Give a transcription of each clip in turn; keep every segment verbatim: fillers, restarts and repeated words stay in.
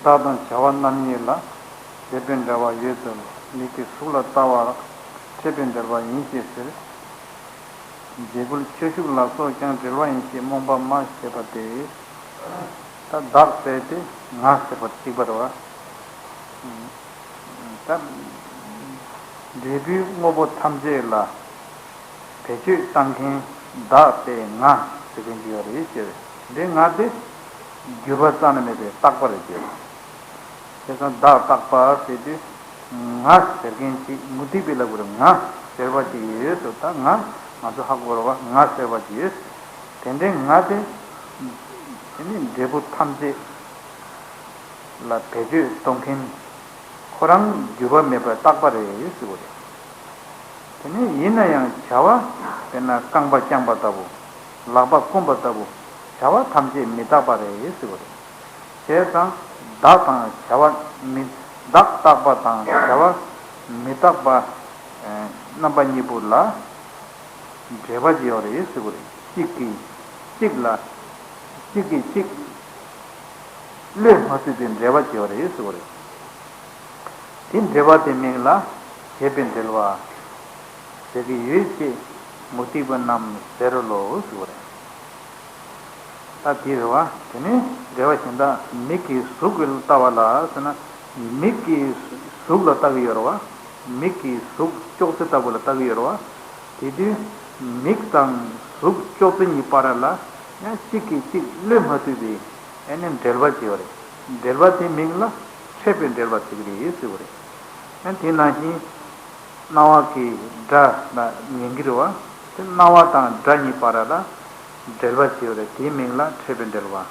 བདག་དང་བྱ་བ་རྣམ་གཉིས་ལ། བྱེད་པའི་འབྲེལ་བ་ཡོད་དོ། མིག་གིས་གཟུགས་ལ་ལྟ་བ་ལ། འཕྲད་པའི་འབྲེལ་བ་ཡིན་ཞེས་ཟེར། རྗེ་ཁོལ་ཁྱོ་ཤུག་ལ་སོགས་ཀྱང་འབྲེལ་བ་ཡིན་ཞེས་རྨོངས་པ་མ་བྱས་པ་སྟེ། ད་བདག་ཟེར་ཏེ་ང་ཟེར་བ་གཅིག་པ་རེད་བ། ད་འབྲས་བུའི་དངོས་པོ་ཐམས་ཅད་ལ་བེད་སྤྱོད་བཏང་མཁན་བདག་དེ་ང་ཟེར་མཁན་ཅིག་ཡོད་རེད་ཟེར། དེ་ང་དེ་འགྱུར་བ་རྩ་ནས་མེད་པའི་རྟག་པ་རེད་ཟེར། དེ་ཙང་བདག་རྟག་པ་ཟེར་དུས་ང་ཟེར་མཁན་ཅིག་མུ་སྟེགས་པའི་ལབ་དགོས་རེད། ང་ཟེར་བ་ཅིག་ཡོད་ཟེར། ད་ང་ང་ཚོ་ཧ་གོ་རེད་བ། ང་ཟེར་བ་ཅིག་ཡོད། དེ་འདྲའི་ང་དེ་དེ་ནི་འབྲས་བུ་ཐམས་ཅད་ལ་བེད་སྤྱོད་གཏོང་མཁན། ཁོ་རང་འགྱུར་བ་མེད་པར་རྟག་པ་རེད་ཟེར་བ་རེད། དེ་ནས་ཡིན་ན་ཡང་བྱ་བ་དཔེར་ན་རྐང་པ་བརྐྱངས་པ་ལྟ་བུ། ལག་པ་བསྐུམས་པ་ལྟ་བུ། བྱ་བ་ཐམས་ཅད་མི་རྟག་པ་རེད་ཟེར་བ་རེད། བྱས་ཙང་བདག་དང་བྱ་བ་མི། བདག་རྟག་པ་དང་བྱ་བ་མི་རྟག་པ་རྣམ་པ་གཉིས་པོ་ལ་འབྲེལ་བ་ཅིག་ཡོད་རེད་ཟེར་བ་རེད། གཅིག་གིས་གཅིག་ལ། གཅིག་གིས་གཅིག་བློས་མ་ཚུད་པའི་འབྲེལ་བ་ཅིག་ཡོད་རེད་ཟེར་བ་རེད། དེ་འབྲེལ་བ་དེ་མིང་ལ་བྱེད་པའི་འབྲེལ་བ་ཟེར་གྱི་ཡོད་ཅེས་མུ་སྟེགས་པ་རྣམས་ཟེར་རོ་ལོ་ཟེར་བ་རེད། ད་དེ་རེད་བ། དེ་ནས་འགྲེལ་བ་གཞན་དག་མིག་གིས་གཟུགས་ལ་ལྟ་བ་ལ་ཟེར་ན། མིག་གིས་གཟུགས་ལ་ལྟ་གི་ཡོད་རེད་བ། མིག་གིས་གཟུགས་ཅོག་ཙེ་ལྟ་བུ་ལ་ལྟ་གི་ཡོད་རེད་བ། དེ་དུས་མིག་དང་གཟུགས་ཅོག་ཙེ་གཉིས་བར་ལ་ཡང་གཅིག་གིས་གཅིག་བློས་མ་ཚུད་པའི་ཨ་ནི་འབྲེལ་བ་ཅིག་ཡོད་རེད། འབྲེལ་བ་དེ་མིང་ལ་འཕྲད་པའི་འབྲེལ་བ་ཟེར་གྱི་རེད་ཟེར་བ་རེད། ཨ་དེ་ནང་བཞིན། རྣ་བ་གིས་སྒྲ་ལ་ཉན་གྱི་རེད་བ། དེ་རྣ་བ་དང་སྒྲ་གཉིས་བར་ལ་འབྲེལ་བ་བྱེད་པ་རེད། དེའི་མིང་ལ་འཕྲད་པའི་འབྲེལ་བ།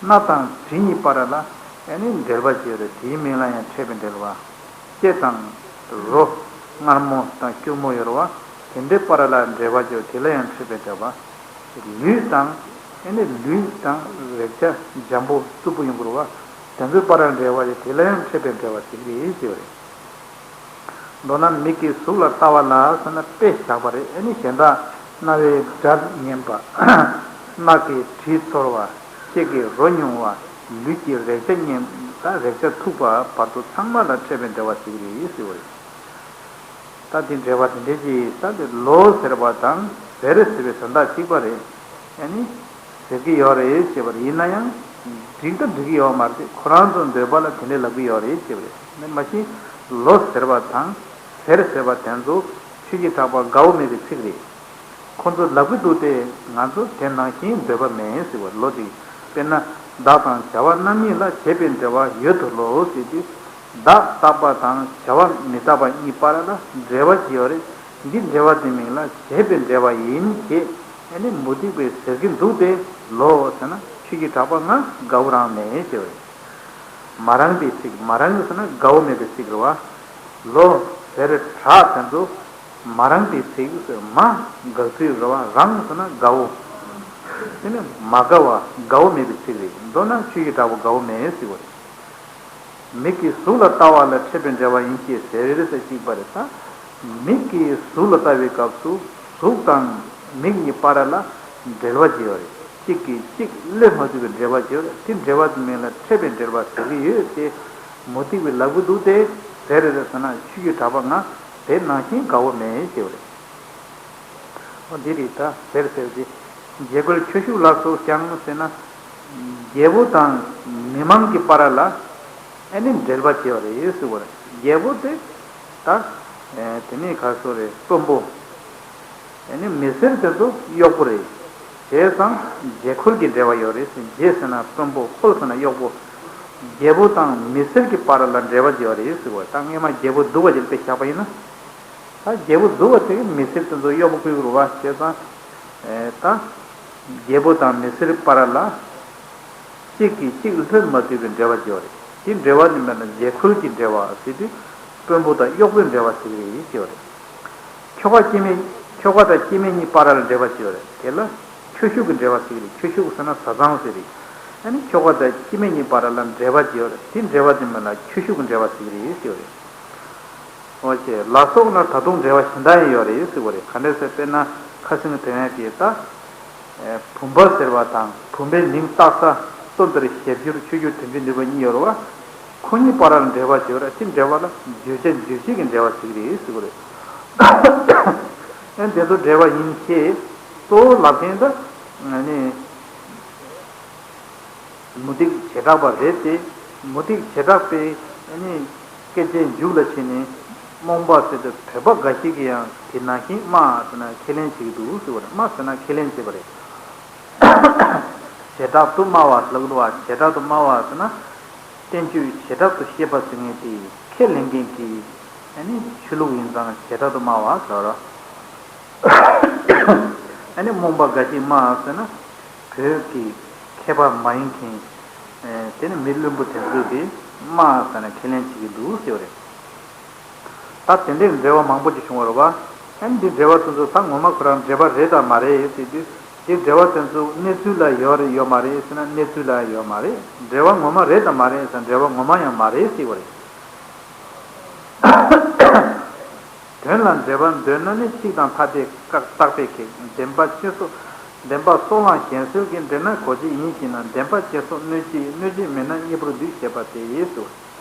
སྣ་དང་དྲི་གཉིས་བར་ལ་ཨ་ནི་འབྲེལ་བ་བྱེད་པ་རེད། དེའི་མིང་ལ་ཡང་འཕྲད་པའི་འབྲེལ་བ། ལྕེ་དང་རོ། མངར་མོ་དང་སྐྱུར་མོ་ཡོད་རེད་བ། དེ་འདྲའི་བར་ལ་འབྲེལ་བ་བྱེད་པ་དེ་ལ་ཡང་འཕྲད་པའི་འབྲེལ་བ། ལུས་དང་ཨ་ནི་ལུས་དང་རེག་བྱ་འཇམ་པོ་རྩུབ་པོ་ཡོང་གི་རེད་བ། དེ་ཚོའི་བར་ལ་འབྲེལ་བ་བྱེད་པ་དེ་ལ་ཡང་འཕྲད་པའི་འབྲེལ་བ་ཟེར་གྱི་རེད་ཟེར་བ་རེད། མདོར་ན་མིག་གིས་གཟུགས་ལ་ལྟ་བ་ལ་ཟེར་ན་དཔེ་བཞག་པ་རེད། ཨ་ནི་གཞན་དག་རྣ་བས་སྒྲ་ཉན་པ། སྣ་གིས་དྲི་ཚོར་བ། ལྕེ་གིས་རོ་མྱོང་བ། ལུས་ཀྱིས་རེག་བྱ་མྱོང་། ད་རེག་བྱ་ཐུག་པ་བར་དུ་ཚང་མ་ལ་འཕྲད་པའི་འབྲེལ་བ་ཟེར་གྱི་རེད་ཟེར་བ་རེད། ད་དེ་འབྲེལ་བ་དེ་འདྲའི་ཅིག་ད་དེ་ལོ་ཟེར་བ་དང་ཟེར་ཟེར་བའི་དོན་དག་གཅིག་པ་རེད། ཨ་ནི། ཟེར་གྱི་ཡོད་རེད་ཅེས་པ་རེད། ཡིན་ན་ཡང་། འགྲིག་ད་འགྲིག་གི་ཡོད་མ་རེད། ཁོ་རང་ཚོ་འདོད་པ་ལ་དེ་འདྲས་ལབ་ཀྱི་ཡོད་རེད་ཅེས་པ་རེད། མ་གཞི་ལོ་ཟེར་བ་དང་ཟེར་ཟེར་བ་དེ་ཚོ་ཆོས་ཀྱི་གྲགས་པ་དགའ་བོ་མེད་པའི་ཚིག་རེད། ཁོ་ཚོ་ལབ་ཀྱི་འདུག་སྟེ། ང་ཚོ་དེ་ནང་བཞིན་འདོད་པ་མེད་ཟེར་བ་ལོ་དེ། དཔེར་ན། བདག་དང་བྱ་བ་རྣམ་གཉིས་ལ་བྱེད་པའི་འབྲེལ་བ་ཡོད་དོ་ལོ་ཟེར་དུས། བདག་རྟག་པ་དང་བྱ་བ་མི་རྟག་པ་གཉིས་བར་ལ་འབྲེལ་བ་ཅིག་ཡོད་རེད། འདི་འབྲེལ་བ་དེ་མིང་ལ་བྱེད་པའི་འབྲེལ་བ་ཡིན་ཞེས་ཨ་ནི་མུ་སྟེགས་པས་ཟེར་གྱི་འདུག་སྟེ། ལོ་ཟེར་ན་ཆོས་ཀྱི་གྲགས་པ་ང་དགའ་བོ་རང་མེད་ཅེས་པ་རེད། མ་རངས་པའི་ཚིག་མ་རངས་ཟེར་ན་དགའ་བོ་མེད་པའི་ཚིག་རེད་བ། ལོ་ཟེར་གྲགས་དེ་ཚོ་མ་རངས་པའི་ཚིག་ཟེར། མ་དགའ་ཚིག་རེད་བ། རངས་ཟེར་ན་དགའ་བོ། དེ་ནི་མ་དགའ་བ་དགའ་བོ་མེད་པའི་ཚིག་རེད། མདོར་ན་ཆོས་ཀྱི་གྲགས་པ་དགའ་བོ་མེད་ཟེར་བ་རེད། མིག་གིས་གཟུགས་ལ་ལྟ་བ་ལ་འཕྲད་པའི་འབྲེལ་བ་ཡིན་ཞེས་ཟེར་རེ་རེ་ཟེར་གཅིག་པ་རེད། ད་མིག་གིས་གཟུགས་ལ་ལྟ་བའི་སྐབས་སུ་གཟུགས་དང་མིག་གཉིས་བར་ལ་འབྲེལ་བ་ཅིག་ཡོད་རེད། གཅིག་གིས་གཅིག་བློས་མ་ཚུད་པའི་འབྲེལ་བ་ཅིག་ཡོད་རེད། དེ་འབྲེལ་བ་དེ་མིང་ལ་འཕྲད་པའི་འབྲེལ་བ་ཟེར་གྱི་ཡོད་དེ། མུ་སྟེགས་པས་ལབ་ཀྱི་འདུག་སྟེ། ཟེར་རེ་རེ་ཟེར་ན་ཆོས་ཀྱི་གྲགས་པ་ང་དེ་ནང་བཞིན་དགའ་བོ་མེད་ཅེས་པ་རེད། འོ་འདི་རེད། ད་ཟེར་ཟེར་གྱི། རྗེ་ཁོལ་ཁྱོ་ཤུག་ལ་སོགས་ཀྱང་ཟེར་ན། རྒྱལ་པོ་དང་མི་མང་གི་བར་ལ་ཨ་ནི་འབྲེལ་བ་བྱེད་པ་རེད་ཟེར་བ་རེད། རྒྱལ་པོ་དེ་ད་དེ་ནི་ག་སོ་རེད། དཔོན་པོ། ཨ་ནི་མི་སེར་དེ་ཚོ་གཡོག་པོ་རེད། བྱས་ཙང་རྗེ་ཁོལ་གྱི་འབྲེལ་བ་ཡོད་རེད་ཟེར། རྗེ་ཟེར་ན་དཔོན་པོ། ཁོལ་ཟེར་ན་གཡོག་པོ། རྒྱལ་པོ་དང་མི་སེར་གྱི་བར་ལ་འབྲེལ་བ་བྱེད་པ་རེད་ཟེར་བ། ད་སྔས་མ་རྒྱལ་པོ་སྡུག་པ་ཅིག་དཔེ་བཞག་པ་ཡིན་ན། ད་རྒྱལ་པོ་སྡུག་པ་དེ་གིས་མི་སེར་དེ་ཚོ་གཡོག་པོ་བསྐོས་ཀྱི་རེད་བ། བྱས་ཙང་། ཨེ། ད་རྒྱལ་པོ་དང་མི་སེར་བར་ལ་གཅིག་གིས་གཅིག་བློས་མ་ཚུད་པའི་འབྲེལ་བ་ཅིག་ཡོད་རེད། དེ་འབྲེལ་བ་དེ་མིང་ལ་རྗེ་ཁོལ་གྱི་འབྲེལ་བ་ཟེར་དུས། དཔོན་པོ་དང་གཡོག་པོའི་འབྲེལ་བ་ཟེར་གྱི་རེད་ཅེས་པ་རེད། ཁྱོ་ག་སྐྱེ་དམན། ཁྱོ་ག་དང་སྐྱེ་དམན་གཉིས་བར་ལ་འབྲེལ་བ་ཅིག་ཡོད་རེད། དེ་ལ་ཁྱོ་ཤུག་གི་འབྲེལ་བ་ཟེར་གྱི་རེད། ཁྱོ་ཤུག་ཟེར་ན་བཟའ་ཚང་ཟེར་རེད། ཨ་ནི་ཁྱོ་ག་དང་སྐྱེ་དམན་གཉིས་བར་ལ་འབྲེལ་བ་ཅིག་ཡོད་རེད། དེ་འབྲེལ་བ་དེ་མིང་ལ་ཁྱོ་ཤུག་གི་འབྲེལ་བ་ཟེར་གྱི་རེད་ཅེས་པ་རེད། འོ་ཅེ། ལ་སོགས་ན་ད་དུང་འབྲེལ་བ་གཞན་དག་ཡང་ཡོད་རེད་ཟེར་བ་རེད། ག་འདྲས་ཟེར། དཔེར་ན་ཁ་སང་དེ་རིང་གི་ད། ཨེ། བུམ་པ་ཟེར་བ་དང་བུམ་པའི་མིང་བཏགས་ས། སྟོན་པའི་ཞབས་ཞུར་ཆོས་རྒྱུད་དོན་བྱེད་ནུས་པ་གཉིས་ཡོད་རེད་བ། ཁོ་གཉིས་བར་ལ་འབྲེལ་བ་བྱེད་པ་རེད། དེ་འབྲེལ་བ་ལ་བརྗོད་བྱ་རྗོད་བྱེད་ཀྱི་འབྲེལ་བ་ཟེར་གྱི་རེད་ཟེར་གྱི་རེད། ཨ་ནི་དེ་ཚོ་འབྲེལ་བ་ཡིན་ཞེས་གཙོ་བོ་ལབ་མཁན་ད་ཨ་ནི་མུ་སྟེགས་བྱེ་བྲག་པ་རེད་དེ། མུ་སྟེགས་བྱེ་བྲག་པའི་ཨ་ནི་སྐད་ཆའི་མཇུག་ལ་ཕྱིན་ནས་རྨོངས་པ་ཟེར་དུས་བོད་པ་འགའ་ཞིག་གིས་ཡང་དེ་ནང་བཞིན་སྨྲ་ཟེར་ན་ཁས་ལེན་བྱེད་ཀྱི་འདུག་ཟེར་བ་རེད། སྨྲ་ཟེར་ན་ཁས་ལེན་བྱེད་པ་རེད། བྱེ་བྲག་ཏུ་སྨྲ་བ་ལབ་ཀྱི་འདུག་བ། བྱེ་བྲག་ཏུ་སྨྲ་བ་ཟེར་ན། བསྟན་བཅོས་བྱེ་བྲག་ཏུ་ཤེས་པ་ཟེར་མཁན་དེ་ཁས་ལེན་མཁན་གྱི་ཨ་ནི་ཆོས་ལུགས་ཡིན་ཙང་བྱེ་བྲག་ཏུ་སྨྲ་བ་ཟེར་རོ། ཨ་ནི་རྨོངས་པ་འགའ་ཞིག་སྨྲ་ཟེར་ན། བོད་ཀྱི་མཁས་པ་མ་ཡིན་མཁན། ཨེ་དེ་ནི་མི་བླུན་པོ་དེ་ཚོས་ཀྱིས་སྨྲ་ཟེར་ན་ཁས་ལེན་བྱེད་ཀྱི་འདུག་ཟེར་བ་རེད། ད་དེ་འདྲའི་འབྲེལ་བ་མང་པོ་ཅིག་བྱུང་བ་རེད་བ། ཨ་ནི་འདི་འབྲེལ་བ་དེ་ཚོ་ད་ངོ་མ་ཁོ་རང་འབྲེལ་བ་རེད་དམ་མ་རེད་ཟེར་དུས། འདི་འབྲེལ་བ་དེ་ཚོ་གནས་ཚུལ་ལ་ཡོད་རེད་ཡོད་མ་རེད་ཟེར་ན། གནས་ཚུལ་ལ་ཡོད་མ་རེད། འབྲེལ་བ་ངོ་མ་རེད་དམ་མ་རེད་ཟེར་ན། འབྲེལ་བ་ངོ་མ་ཡང་མ་རེད་ཟེར་བ་རེད། དོན་ལ་འབྲེལ་བར་འདོད་ན་ནི། གཅིག་དང་ཐ་དད་བཀག་བརྟག་པས་ཁེགས། བདེན་པ་ཅན་སོགས། བདེན་པ་སོགས་ལའང་གཞན་སེལ་གྱི། འདྲེས་ན་གོ་བྱེད་ཡིན་ཞེ་ན། བདེན་པ་ཅན་སོགས་གནོད་བྱེད་གནོད་བྱེད་མིན་ན། གཉིས་པོར་འདུས་ཞེས་པ་སྟེ་ཟེར།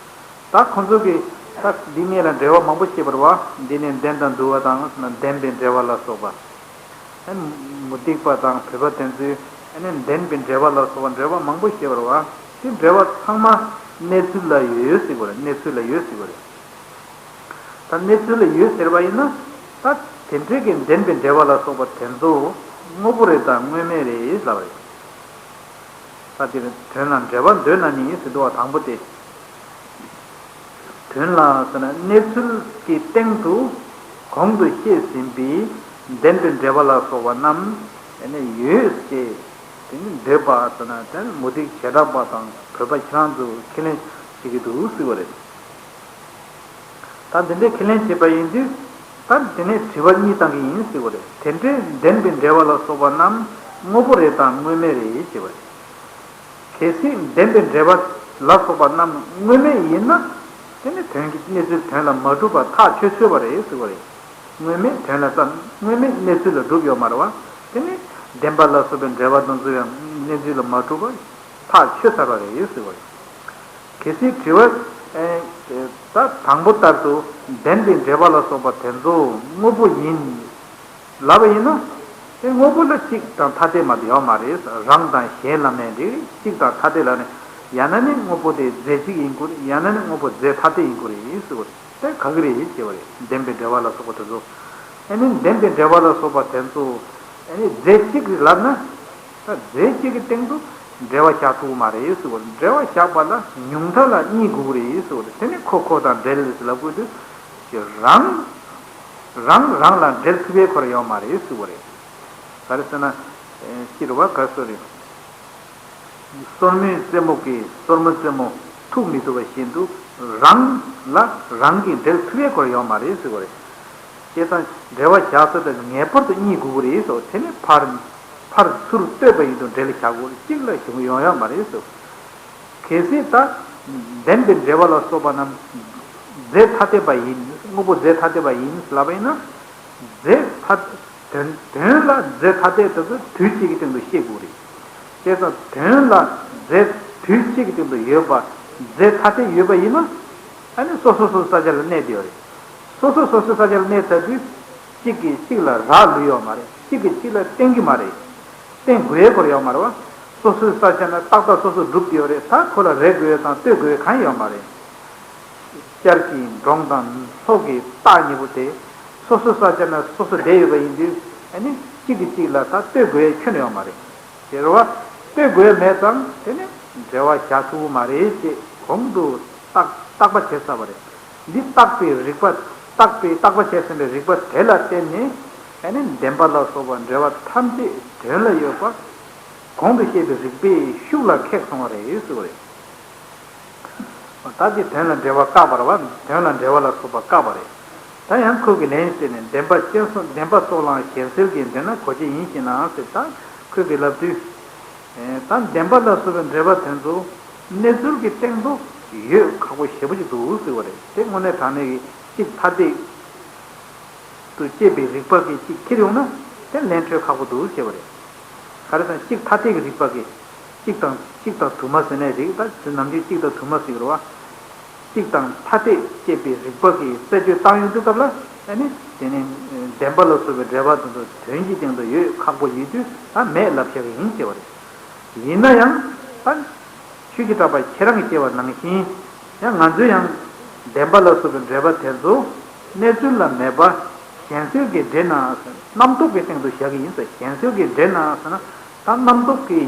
ད་ཁོ་ཚོ་གིས་ད་འདི་གཉིས་ལ་འབྲེལ་བ་མང་པོ་བཤད་པ་རེད་བ། འདི་ནི་བདེན་དང་འདུལ་བ་དང་། བདེན་པའི་འབྲེལ་བ་ལ་སོགས་པ། མུ་སྟེགས་པ་དང་བོད་པ་དེ་ཚོས་བདེན་པའི་འབྲེལ་བ་ལ་སོགས་པ་འབྲེལ་བ་མང་པོ་བཤད་པ་རེད་བ། དེ་འབྲེལ་བ་ཚང་མ་གནས་ཚུལ་ལ་ཡོད་ཟེར་གྱི་རེད། གནས་ཚུལ་ལ་ཡོད་ཟེར་གྱི་རེད། ད་གནས་ཚུལ་ལ་ཡོད་ཟེར་བ་ཡིན་ན། ད་དེ་འདྲའི་གི་བདེན་པའི་འབྲེལ་བ་ལ་སོགས་པ་དེ་ཚོ་དངོས་པོ་རེད་དམ་དངོས་མེད་རེད་ལབ་པ་རེད། ད་དེར་དོན་ལ་འབྲེལ་བར་འདོད་ན་ནི་ཟེར་འདུག་བ། དང་པོ་དེ། དོན་ལ་ཟེར་ན་གནས་ཚུལ་གྱི་སྟེང་དུ་གོང་དུ་བཤད་ཟིན་པའི་བདེན་པའི་འབྲེལ་བ་ལ་སོགས་པ་རྣམས་ཡོད་ཅེས་དེ་ནི་འདོད་པ་ཟེར་ན། དེ་ནི་མུ་སྟེགས་བྱེ་བྲག་པ་དང་བོད་པ་ཁྱེད་རང་ཚོས་ཁས་ལེན་བྱེད་ཀྱི་འདུག་ཟེར་བ་རེད། ད་འདི་འདྲའི་ཁས་ལེན་བྱས་པ་ཡིན་དུས། ད་དེ་ནས་དྲི་བ་གཉིས་བཏང་གི་ཡིན་ཟེར་བ་རེད། དེ་འདྲའི་བདེན་པའི་འབྲེལ་བ་ལ་སོགས་པ་རྣམས་དངོས་པོ་རེད་དམ་དངོས་མེད་རེད་ཞེས་པ་རེད། གལ་སྲིད་བདེན་པའི་འབྲེལ་བ་ལ་སོགས་པ་རྣམས་དངོས་མེད་ཡིན་ན། དེ་ནི་དོན་གྱི་གནས་ཚུལ་དོན་ལ་མ་གྲུབ་པ་ཐག་ཆོད་ཆོད་པ་རེད་ཟེར་བ་རེད། དངོས་མེད་དོན་ལ་ཙམ། དངོས་མེད་གནས་ཚུལ་ལ་གྲུབ་ཡོད་མ་རེད་བ། དེ་ནི་བདེན་པ་ལ་སོགས་པའི་འབྲེལ་བ་དེ་ཚོ་ཡང་གནས་ཚུལ་ལ་མ་གྲུབ་པ་ཐག་ཆོད་ཚར་བ་རེད་ཟེར་བ་རེད། གལ་སྲིད་དྲི་བ། ཨེ། ད་དང་པོ་ལྟར་དུ་བདེན་པའི་འབྲེལ་བ་ལ་སོགས་པ་དེ་ཚོ་དངོས་པོ་ཡིན་ལབ་པ་ཡིན་ན། དེ་དངོས་པོ་ལ་གཅིག་དང་ཐ་དད་མ་གཏོགས་ཡོད་མ་རེད། རང་དང་གཞན་ལ་མེད་འགྲིག་གཅིག་དང་ཐ་དད་ལ་ནི། ཡང་ན་ནི་དངོས་པོ་དེ་རྫས་གཅིག་ཡིན་དགོས་རེད། ཡང་ན་ནི་དངོས་པོ་རྫས་ཐ་དད་ཡིན་དགོས་རེད་ཟེར་བ་རེད། དེ་ག་གི་རེད་ཟེར་བ་རེད། བདེན་པའི་འབྲེལ་བ་ལ་སོགས་པ་དེ་ཚོ། ཨ་ནི་བདེན་པའི་འབྲེལ་བ་ལ་སོགས་པ་དེ་ཚོ། ཨ་ནི་རྫས་གཅིག་རེད་ལབ་ན། ད་རྫས་གཅིག་གི་སྟེང་དུ་འབྲེལ་བ་བཞག་ཐུབ་ཀྱི་མ་རེད་ཟེར་བ་རེད། འབྲེལ་བ་བཞག་པ་ལ་ཉུང་མཐའ་ལ་གཉིས་དགོས་ཀྱི་རེད་ཟེར་བ་རེད། དེ་ནི་ཁོ་ཁོ་དང་འབྲེལ་ཟེར་ལབ་དགོས་དུས། ཀྱི་རང་། རང་རང་ལ་འབྲེལ་ཐུབ་པའི་ཁོ་རང་ཡོད་མ་རེད་ཟེར་བ་རེད། ག་རེ་ཟེར་ན། ཨེ། སྤྱིར་བ་ག་སོ་རེད། སོར་མོའི་རྩེ་མོ་གིས་སོར་མོའི་རྩེ་མོ་ཐུག་མི་ཐུབ་པ་བཞིན་དུ། རང་ལ་རང་གིས་འབྲེལ་ཐུབ་པའི་ཁོ་རང་ཡོད་མ་རེད་ཟེར་བ་རེད། བྱས་ཙང་འབྲེལ་བ་བཞག་ས་དེ་ངེས་པར་དུ་གཉིས་དགོས་ཀྱི་རེད་ཟེར། དེ་ནི་ཕར། ཕར་ཚུར་ལྟོས་པ་ཡིན་དུས་འབྲེལ་བཞག་དགོས། གཅིག་ལ་གཞུང་ཡོང་ཡོད་མ་རེད་ཟེར། གལ་སྲིད་ད་བདེན་པའི་འབྲེལ་བ་ལ་སོགས་པ་རྣམས་རྫས་ཐ་དད་པ་ཡིན། དངོས་པོ་རྫས་ཐ་དད་པ་ཡིན་ལབ་པ་ཡིན་ན། རྫས་ཐ། དོན། དོན་ལ་རྫས་ཐ་དད་དེ་ཚོ་དུས་གཅིག་གི་སྟེང་དུ་ཤེས་དགོས་རེད། བྱས་ཙང་དོན་ལ་རྫས་དུས་གཅིག་གི་སྟེང་དུ་ཡོད་པ། རྫས་ཐ་དད་ཡོད་པ་ཡིན་ན། ཨ་ནི་སོ་སོ་སོ་སོའི་ས་ཆ་ལ་གནས་བསྡད་ཡོད་རེད། སོ་སོ་སོ་སོའི་ས་ཆ་ལ་གནས་ཚར་དུས། གཅིག་གིས་གཅིག་ལ་རག་ལུས་ཡོད་མ་རེད། གཅིག་གིས་གཅིག་ལ་བརྟེན་གྱི་མ་རེད། བརྟེན་དགོས་ཡས་ཁོ་རང་ཡོད་མ་རེད་བ། སོ་སོའི་ས་ཆ་ན་ཏག་ཏག་སོ་སོ་གྲུབ་ཀྱི་ཡོད་རེད། ད་ཁོ་ལ་རེག་དགོས་ཡས་དང་ལྟོས་དགོས་ཡས་གང་ཡང་ཡོད་མ་རེད། ཤར་གྱི་འབྲོང་དང་ལྷོ་གི་སྟག་གཉིས་པོ་དེ། སོ་སོའི་ས་ཆ་ན་སོ་སོ་བསྡད་ཡོད་པ་ཡིན་དུས། ཨ་ནི་གཅིག་གིས་གཅིག་ལ་ད་ལྟོས་དགོས་ཡས་ཁྱོན་ནས་ཡོད་མ་རེད། དེ་རེད་བ། ལྟོས་དགོས་ཡས་མེད་ཙང་དེ་ནི་འབྲེལ་བ་བཞག་ཐུབ་ཀྱི་མ་རེད་ཅེས་གོང་དུ་བརྟག་བརྟག་པ་བྱས་ཚར་བ་རེད། འདི་བརྟག་པའི་རིགས་པ། བརྟག་པའི་བརྟག་པ་བྱས་ཟིན་པའི་རིགས་པ་དེ་ལ་བརྟེན་ནས། ཨ་ནི་བདེན་པ་ལ་སོགས་པ་འབྲེལ་བ་ཐམས་ཅད་དོན་ལ་ཡོད་པ། གོང་དུ་བཤད་པའི་རིགས་པའི་ཤུགས་ལ་ཁེགས་སོང་བ་རེད་ཟེར་བ་རེད། ད་དེ་དོན་ལ་འབྲེལ་བ་བཀག་པ་རེད་བ། དོན་ལ་འབྲེལ་བ་ལ་སོགས་པ་བཀག་པ་རེད། ད་ཡང་ཁོས་ཀྱི་ལན་བྱས་ནས། བདེན་པ་ཅན་སོགས། བདེན་པ་སོགས་ལའང་གཞན་སེལ་གྱི། འདྲེས་ན་གོ་བྱེད་ཡིན་ཞེ་ན་ཟེར། ད་ཁོས་ཀྱི་ལབ་དུས། ད་བདེན་པ་ལ་སོགས་པའི་འབྲེལ་བ་དེ་ཚོ་གནས་ཚུལ་གྱི་སྟེང་དུ་ཡོད་ཁག་པོ་ཞེ་པོ་ཅིག་འདུག་ཟེར་བ་རེད། དེ་དངོས་གནས་དྲང་གནས་ཀྱི་གཅིག་ཐ་དད་དུ་དཔྱད་པའི་རིགས་པ་གིས་གཅིག་ཁྱེར་ཡོང་ན་དེ་ལན་འཕྲོད་ཁག་པོ་འདུག་ཟེར་བ་རེད། ག་རེ་ཟེར་ན་གཅིག་ཐ་དད་ཀྱི་རིགས་པ་གིས། གཅིག་དང་གཅིག་དང་དུ་མ་ཟེར་ནའི་རིགས་ད་དེ་ནམ་རྒྱུན་གཅིག་དང་དུ་མ་ཟེར་གྱི་རེད་བ། གཅིག་དང་ཐ་དད་བཅས་པའི་རིགས་པ་གིས་རྩད་གཅོད་བཏང་ཡོང་དུས་སྐབས་ལ་ཨ་ནི་དེ་ནི་བདེན་པ་ལ་སོགས་པའི་འབྲེལ་བ་དེ་ཚོ་དོན་གྱི་སྟེང་དུ་ཡོད་ཁག་པོ་ཡིན་དུས་ད་མེད་ལབ་བྱ་གི་ཡིན་ཅེས་པ་རེད། ཡིན་ན་ཡང་ད་ཆོས་ཀྱི་གྲགས་པ་ཁྱེད་རང་གིས་བཤད་པ་ནང་བཞིན་ཡང་ང་ཚོས་ཡང་བདེན་པ་ལ་སོགས་པའི་འབྲེལ་བ་དེ་ཚོ་གནས་ཚུལ་ལ་མེད་པ་གཞན་སེལ་གྱི་འབྲེལ་ན་ཟེར་རྣམ་རྟོག་གི་སྟེང་དུ་བཞག་གི་ཡིན་ཟེར། གཞན་སེལ་གྱི་འབྲེལ་ན་ཟེར་ན་ད་རྣམ་རྟོག་གི་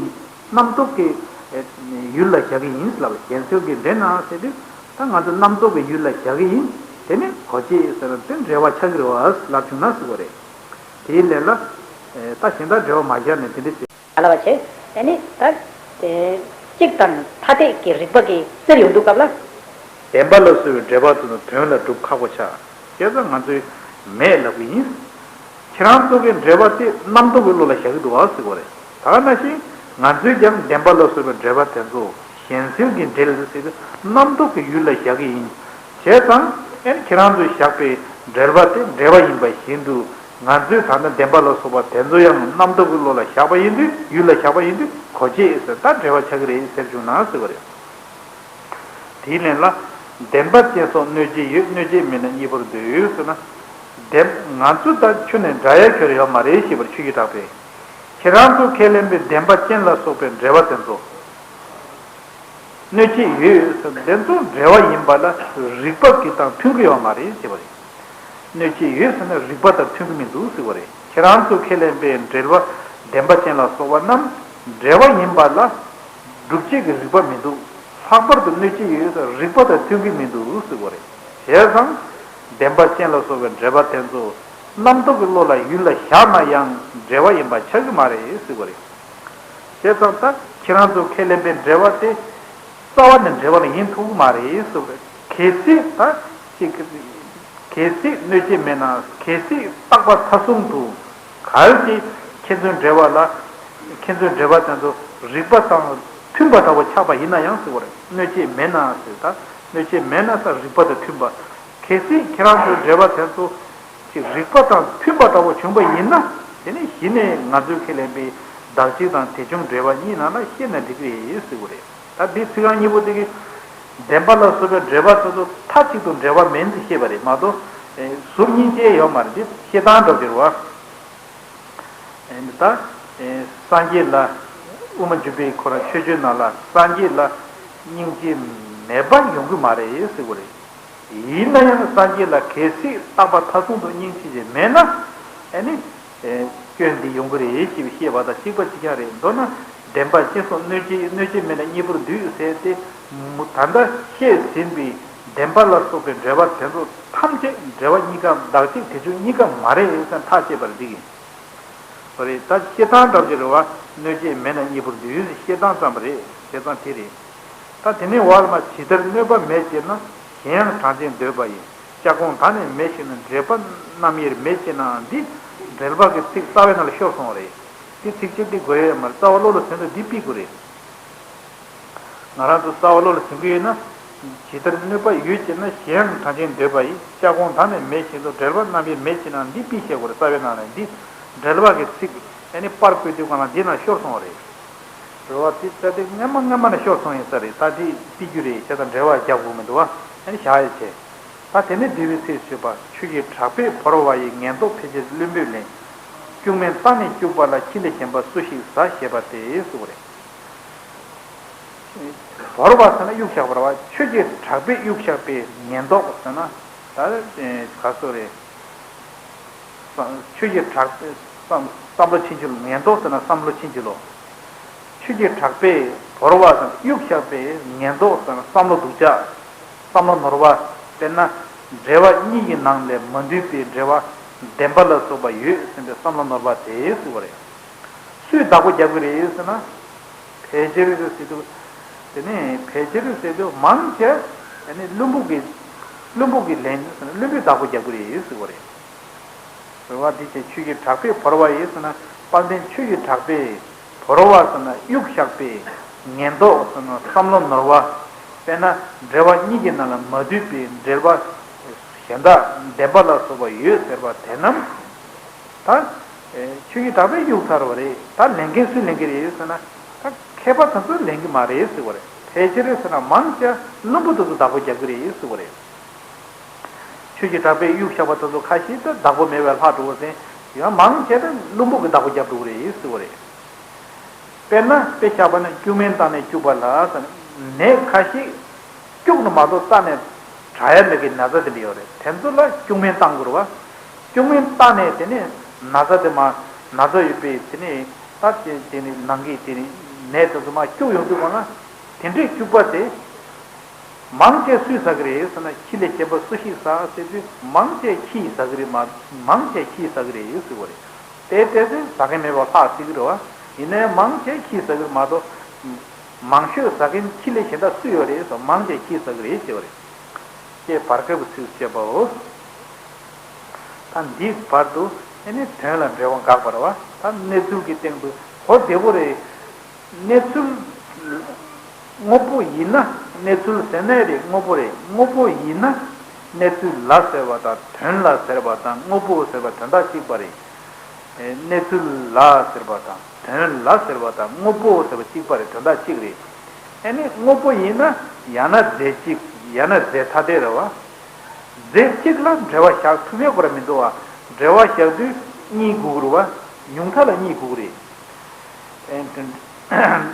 རྣམ་རྟོག་གི་ཨེ་ཡུལ་ལ་བཞག་གི་ཡིན་ལབ། གཞན་སེལ་གྱི་འབྲེལ་ན་ཟེར་དུས་ད་ང་ཚོ་རྣམ་རྟོག་གི་ཡུལ་ལ་བཞག་གི་ཡིན། དེ་ནི་གོ་བྱེད་ཟེར་ན་དེ་འབྲེལ་བ་ཆགས་ཀྱི་རེད་བ་ལབ་བྱུང་ན་ཟེར་བ་རེད། དེའི་ལན་ལ་ཨེ་ད་གཞན་དག་འབྲེལ་བ་མ་བཞག་ནས་དེ་འདྲ་ཟེར། ལབ་པ་བྱས། ཨ་ནི་ད་དེ་གཅིག་དང་ཐ་དད་ཀྱི་རིགས་པ་གིས་སེལ་ཡོང་དུས་སྐབས་ལ། བདེན་པ་ལ་སོགས་པའི་འབྲེལ་བ་དེ་ཚོ་དོན་ལ་སྒྲུབ་ཁག་པོ་ཆགས། བྱས་ཙང་ང་ཚོས་མེད་ལབ་ཀྱི་ཡིན། ཁྱེད་རང་ཚོ་གི་འབྲེལ་བ་དེ་རྣམ་རྟོག་གི་བློ་ལ་བཞག་གི་འདུག་བ་ཟེར་གྱི་རེད། ད་ག་ནང་བཞིན་ང་ཚོས་ཀྱང་བདེན་པ་ལ་སོགས་པའི་འབྲེལ་བ་དེ་ཚོ་གཞན་སེལ་གྱི་འབྲེལ་ཟེར་དུས་རྣམ་རྟོག་གི་ཡུལ་ལ་བཞག་གི་ཡིན། བྱས་ཙང་ཨེ་ཁྱེད་རང་ཚོས་བཞག་པའི་འབྲེལ་བ་དེ་འབྲེལ་བ་ཡིན་པ་བཞིན་དུ་ང་ཚོས་ད་ལྟ་བདེན་པ་ལ་སོགས་པ་དེ་ཚོ་ཡང་རྣམ་རྟོག་གི་བློ་ལ་བཞག་པ་ཡིན་དུས་ཡུལ་ལ་བཞག་པ་ཡིན་དུས་གོ་བྱེད་ཟེར་ད་འབྲེལ་བ་ཆགས་ཀྱི་རེད་ཟེར་བྱུང་ན་ཟེར་བ་རེད། དེའི་ལན་ལ། བདེན་པ་ཅན་སོགས་གནོད་བྱེད་ཡོད། གནོད་བྱེད་མེད་ན་གཉིས་པོར་འདོད་ཟེར་ན། བདེན་ང་ཚོ་དང་ཁྱོད་ནས་འདྲ་ཡ་ཁྱོད་ཡོད་མ་རེད་ཞེས་པར་ཆོས་ཀྱི་གྲགས་པས། ཁྱེད་རང་ཚོ་ཁས་ལེན་པའི་བདེན་པ་ཅན་ལ་སོགས་པའི་འབྲེལ་བ་དེ་ཚོ། གནོད་བྱེད་ཡོད་ཟེར་དེ་ཚོ་འབྲེལ་བ་ཡིན་པ་ལ་རིགས་པ་གི་དང་མཐུན་གྱི་ཡོད་མ་རེད་ཞེས་པ་རེད། གནོད་བྱེད་ཡོད་ཟེར་ན་རིགས་པ་དང་མཐུན་གྱི་མི་འདུག་ཟེར་བ་རེད། ཁྱེད་རང་ཚོ་ཁས་ལེན་པའི་འབྲེལ་བ་བདེན་པ་ཅན་ལ་སོགས་པ་རྣམས་འབྲེལ་བ་ཡིན་པ་ལ། སྒྲུབ་བྱེད་ཀྱི་རིགས་པ་མི་འདུག་ལྷག་པར་དུ་གནོད་བྱེད་ཡོད་ཟེར་རིགས་པ་དང་མཐུན་གྱི་མི་འདུག་ཟེར་བ་རེད། བྱས་ཙང་། བདེན་པ་ཅན་ལ་སོགས་པའི་འབྲེལ་བ་དེ་ཚོ་རྣམ་རྟོག་གི་བློ་ལ་ཡུལ་ལ་བཞག་ན་ཡང་འབྲེལ་བ་ཡིན་པ་ཆགས་ཀྱི་མ་རེད་ཟེར་བ་རེད། བྱས་ཙང་ད་ཁྱེད་རང་ཚོ་ཁས་ལེན་པའི་འབྲེལ་བ་དེ་རྩ་བ་ནས་འབྲེལ་བ་ལ་ཡིན་ཐུབ་ཀྱི་མ་རེད་ཟེར་བ་རེད། གལ་སྲིད་ད་ཅིག་གལ་སྲིད་གནོད་བྱེད་མེད་ན་གལ་སྲིད་རྟག་པ་མཐའ་གསུམ་དུ་གལ་ཏེ་ཁྱེད་ཚོའི་འབྲེལ་བ་ལ་ཁྱེད་ཚོའི་འབྲེལ་བ་དེ་ཚོ་རིགས་པ་དང་མཐུན་པ་འདྲ་བོ་ཆགས་པ་ཡིན་ན་ཡང་ཟེར་བ་རེད། གནོད་བྱེད་མེད་ན་ཟེར་ད་གནོད་བྱེད་མེད་ན་ས་རིགས་པ་དང་མཐུན་པ། གལ་སྲིད་ཁྱེད་རང་ཚོའི་འབྲེལ་བ་དེ་ཚོ་ཅིག་རིགས་པ་དང་མཐུན་པ་འདྲ་བོ་བྱུང་པ་ཡིན་ན། དེ་ནི་གཞི་ནས་ང་ཚོས་ཁས་ལེན་པའི་བདག་གཅིག་དང་དེ་བྱུང་འབྲེལ་བ་གཉིས་ནང་ལ་ཤེས་ན་འགྲིག་གི་རེད་ཟེར་གྱི་རེད། ད་འདི་ཚིག་རྐང་གཉིས་པོ་དེ་གི་བདེན་པ་ལ་སོགས་པའི་འབྲེལ་བ་དེ་ཚོ་མཐའ་གཅིག་ཏུ་འབྲེལ་བ་མིན་ཟེར་བཤད་པ་རེད་མ་གཏོགས། ཟུར་གཉིས་ཅན་ཡོད་མ་རེད། འདི་བཤད་སྟངས་འདྲ་བོ་ཅིག་རེད་བ། ད་སངས་རྒྱས་ལ་དབུ་མ་འཇུག་པའི་ཁོ་རང་ཆོས་སྤྱོད་ནང་ལ་སངས་རྒྱས་ལ་སྙིང་རྗེ་མེད་པ་ཡོང་གི་མ་རེད་ཟེར་གྱི་རེད། ཡིན་ན་ཡང་སངས་རྒྱས་ལ་གལ་སྲིད་རྟག་པ་མཐའ་གསུམ་དུ་སྙིང་རྗེ་ཅན་མེད་ན། ཨ་ནི། སྐྱོན་འདི་ཡོང་གི་རེད་ཅེས་བཤད་པ་དང་གཅིག་པ་གཅིག་རྐྱང་རེད། མདོར་ན་བདེན་པ་ཅན་སོགས་གནོད་བྱེད་གནོད་བྱེད་མེད་ན་གཉིས་པོར་འདུས་ཟེར་ཏེ། ད་ལྟ་བཤད་ཟིན་པའི་བདེན་པ་ལ་སོགས་པའི་འབྲེལ་བ་དེ་ཚོ་ཐམས་ཅད་འབྲེལ་བ་གཉིས་ཀ་བདག་གཅིག་དེ་བྱུང་གཉིས་ཀ་མ་རེད་ཟེར་ཐག་བཅད་པར་འགྲིག་གི། རེད། ད་བཤད་སྟངས་འདྲ་བོ་ཅིག་རེད་བ། གནོད་བྱེད་མེད་ན་གཉིས་པོར་འདུས་ཟེར་བཤད་སྟངས་ཙམ་པ་རེད། བྱས་ཙང་དེ་རེད། ད་དེ་ནས་བར་མ་ཇི་ལྟར་གནོད་པ་མེད་ཅེ་ན། གཞན་ཡང་གྲངས་ཅན་འདོད་པ་ཡི། ལྕགས་གོང་ད་ནི་མེད་ཞེ་ན། འབྲེལ་པ་རྣམ་དབྱེར་མེད་ཅེ་ན། འདི་འབྲེལ་པ་གི་ཚིག་རྩ་བའི་ནང་ལ་ཤོར་སོང་བ་རེད། འདི་ཚིགས་བཅད་འདི་དགོས་ཡོད་མ་རེད། རྩ་བ་བློ་ལ་ཟིན་དུས་འདི་ཕུད་དགོས་རེད། ང་རང་ཚོ་རྩ་བ་བློ་ལ་ཟིན་གྱི་ཡོད་ན། ཇི་ལྟར་གནོད་པ་ཡོད་ཅེ་ན། གཞན་ཡང་གྲངས་ཅན་འདོད་པ་ཡི། ལྕགས་གོང་ད་ནི་མེད་ཞེ་ན། འབྲེལ་པ་རྣམ་དབྱེར་མེད་ཅེ་ན། འདི་ཕུད་བཤད་དགོས་རེད། རྩ་བའི་ནང་ལ་འདི་འབྲེལ་པ་གི་ཚིག་ཨ་ནི་པར་བརྐོས་དུས་སྒང་ལ་འདི་ནང་ཤོར་སོང་བ་རེད། རེད་བ། དེ་ད་དེ་སྔ་མ་སྔ་མ་ནས་ཤོར་སོང་ཡིན་ས་རེད། ད་དེ་ཕུད་རྒྱུ་རེད། བྱས་ཙང་འབྲེལ་བ་རྒྱག་དགོས་མི་འདུག་བ། ཨ་ནི་བཞག་ཡ་བྱས། ད་དེ་ནས་འདུལ་བའི་ཚིག་བརྗོད་པ། ཆོས་ཀྱི་གྲགས་པས་བོར་བ་ཡི། ངན་རྟོག་ཕལ་ཆེར་བླུན་པོས་ལེན། སྐྱུག་མེར་བཏང་ནས་སྐྱུག་པ་ལ། ཁྱི་ལས་གཞན་པ་སུ་ཞིག་ཟ། ཞེས་པ་སྟེ་ཟེར་བ་རེད། བོར་བ་ཟེར་ན་གཡུག་བཞག་པ་རེད་བ། ཆོས་ཀྱི་གྲགས་པས་གཡུག་བཞག་པའི་ངན་རྟོག་ཟེར་ན་ད་ག་སོ་རེད། ཆོས་ཀྱི་གྲགས་པས་བསམ་བསམ་བློ་ཕྱིན་ཅི་ལོག་ངན་རྟོག་ཟེར་ན་བསམ་བློ་ཕྱིན་ཅི་ལོག་ཆོས་ཀྱི་གྲགས་པས་བོར་བ་ཟེར་ན་གཡུག་བཞག་པའི་ངན་རྟོག་ཟེར་ན་བསམ་བློ་སྡུག་ཅག་བསམ་བློ་ནོར་བ། དཔེར་ན། འབྲེལ་བ་གཉིས་ཀྱི་ནང་ལས་མ་འདུས་པའི་འབྲེལ་བ་བདེན་པ་ལ་སོགས་པ་ཡོད་ཟེར་བའི་བསམ་བློ་ནོར་བ་དེ་ཟེར་བ་རེད། སུས་བདག་པོ་རྒྱབ་ཀྱི་རེད་ཟེར་ན། ཕལ་ཆེར་ཟེར་དུས། དེ་ནས་ཕལ་ཆེར་ཟེར་དུས་མང་ཆེ། དེ་ནས་བླུན་པོ་གི། བླུན་པོ་གི་ལན་ཟེར་ན་བླུན་པོས་བདག་པོ་རྒྱབ་ཀྱི་རེད་ཟེར་བ་རེད། རེད་བ། འདི་བྱས་ཆོས་ཀྱི་གྲགས་པས་བོར་བ་ཡི་ཟེར་ན། དཔལ་ལྡན་ཆོས་ཀྱི་གྲགས་པས་བོར་བ་ཟེར་ན་གཡུག་བཞག་པའི་ངན་རྟོག་ཟེར་ན་བསམ་བློ་ནོར་བ། དཔེར་ན་འབྲེལ་བ་གཉིས་ཀྱི་ནང་ལ་མ་འདུས་པའི་འབྲེལ་བ་གཞན་དག་བདེན་པ་ལ་སོགས་པ་ཡོད་ཟེར་བ་དེ་རྣམས་ད་ཆོས་ཀྱི་གྲགས་པས་གཡུག་ཚར་བ་རེད། ད་ལེན་མཁན་སུས་ལེན་གྱི་རེད་ཟེར་ན། ད་ མཁས་པ་དེ་ཚོས་ལེན་གྱི་མ་རེད་ཟེར་བ་རེད། ཕལ་ཆེར་ཟེར་ན་མང་ཆེ་བ་བླུན་པོ་དེ་ཚོས་བདག་པོ་རྒྱབ་ཀྱི་རེད་ཟེར་བ་རེད། ཆོས་ཀྱི་གྲགས་པས་གཡུགས་བཞག་པ་དེ་ཚོ་ཁ་ཤས་དེ་བདག་པོ་མེད་པའི་ལྷག་འགྲོ་བ་ཟེར་ཡང་མང་ཆེ་བ་བླུན་པོ་གིས་བདག་པོ་རྒྱབ་འགྲོ་གི་རེད་ཟེར་བ་རེད། དཔེར་ན་དཔེ་བཞག་པ་ན་སྐྱུག་མེར་བཏང་ནས་སྐྱུག་པ་ལ་ཟེར་ན་ནད་ཁ་ཤས་སྐྱུག་ནས་མ་གཏོགས་བཏང་ནས་དྲག་ཡ་མེད་ཀྱི་ན་ཚ་དེ་འདྲ་ཡོད་རེད། དེ་ཚོ་ལ་སྐྱུག་མེར་བཏང་དགོས་རེད་བ། སྐྱུག་མེར་བཏང་ནས་དེ་ནས་ན་ཚ་དེ་མ་ན་ཚ་ཡོད་པའི་དེ་ནས་ད་དེ་དེ་ནས་ནང་གི་དེ་ནས་ནད་དེ་ཚོ་མར་སྐྱུག་ཡོང་དུས་སྒང་ལ་དེ་འདྲས་སྐྱུག་པ་དེ་མང་ཆེ་སུས་ཟ་གི་རེད་ཟེར་ན། ཁྱི་ལས་གཞན་པ་སུ་ཞིག་ཟ་ཟེར་དུས་མང་ཆེ་ཁྱིས་ཟ་གི་རེད་མ། མང་ཆེ་ཁྱིས་ཟ་གི་རེད་ཟེར་བ་རེད། དེ་དེ་ཚོས་ཟ་མཁན་མེད་པ་ལྷག་སྲིད་ཀྱི་རེད་བ། ཡིན་ནའི་མང་ཆེ་ཁྱིས་ཟ་གི་རེད་མ་གཏོགས། མང་ཤོས་ཟ་མཁན་ཁྱི་ལས་གཞན་དག་སུ་ཡོད་རེད་ཟེར། མང་ཆེ་ཁྱིས་ཟ་གི་རེད་ཟེར་བ་རེད། ཅེས་བར་སྐབས་ཀྱི་ཚིགས་སུ་བཅད་པའོ། ད་འདིའི་བར་དུ་ཨེ་ནི་དོན་ལ་འབྲེལ་བ་འགག་པ་རེད་བ། ད་གནས་ཚུལ་གྱི་སྟེང་དུ་གོ་བདེ་པོ་རེད། གནས་ཚུལ་དངོས་པོ་ཡིན་ན་གནས་ཚུལ་ཟེར་ནའི་རེད། དངོས་པོ་རེད། དངོས་པོ་ཡིན་ན་གནས་ཚུལ་ལ་ཟེར་བ་དང་དོན་ལ་ཟེར་བ་དང་དངོས་པོ་ཟེར་བ་དོན་དག་གཅིག་པ་རེད། ཨེ་གནས་ཚུལ་ལ་ཟེར་བ་དང་དོན་ལ་ཟེར་བ་དང་དངོས་པོ་ཟེར་བ་གཅིག་པ་རེད། དོན་དག་གཅིག་རེད། ཨེ་ནི་དངོས་པོ་ཡིན་ན་ཡང་ན་རྫས་གཅིག་ཡང་ན་རྫས་ཐ་དད་རེད་བ། རྫས་གཅིག་ལ་འབྲེལ་བ་བཞག་ཐུབ་ཡག་ཁོ་རང་མི་འདུག་བ། འབྲེལ་བ་བཞག་དུས་གཉིས་དགོས་ཀྱི་རེད་བ། ཉུང་མཐའ་ལ་གཉིས་དགོས་ཀྱི་རེད། ཨེ་དེ་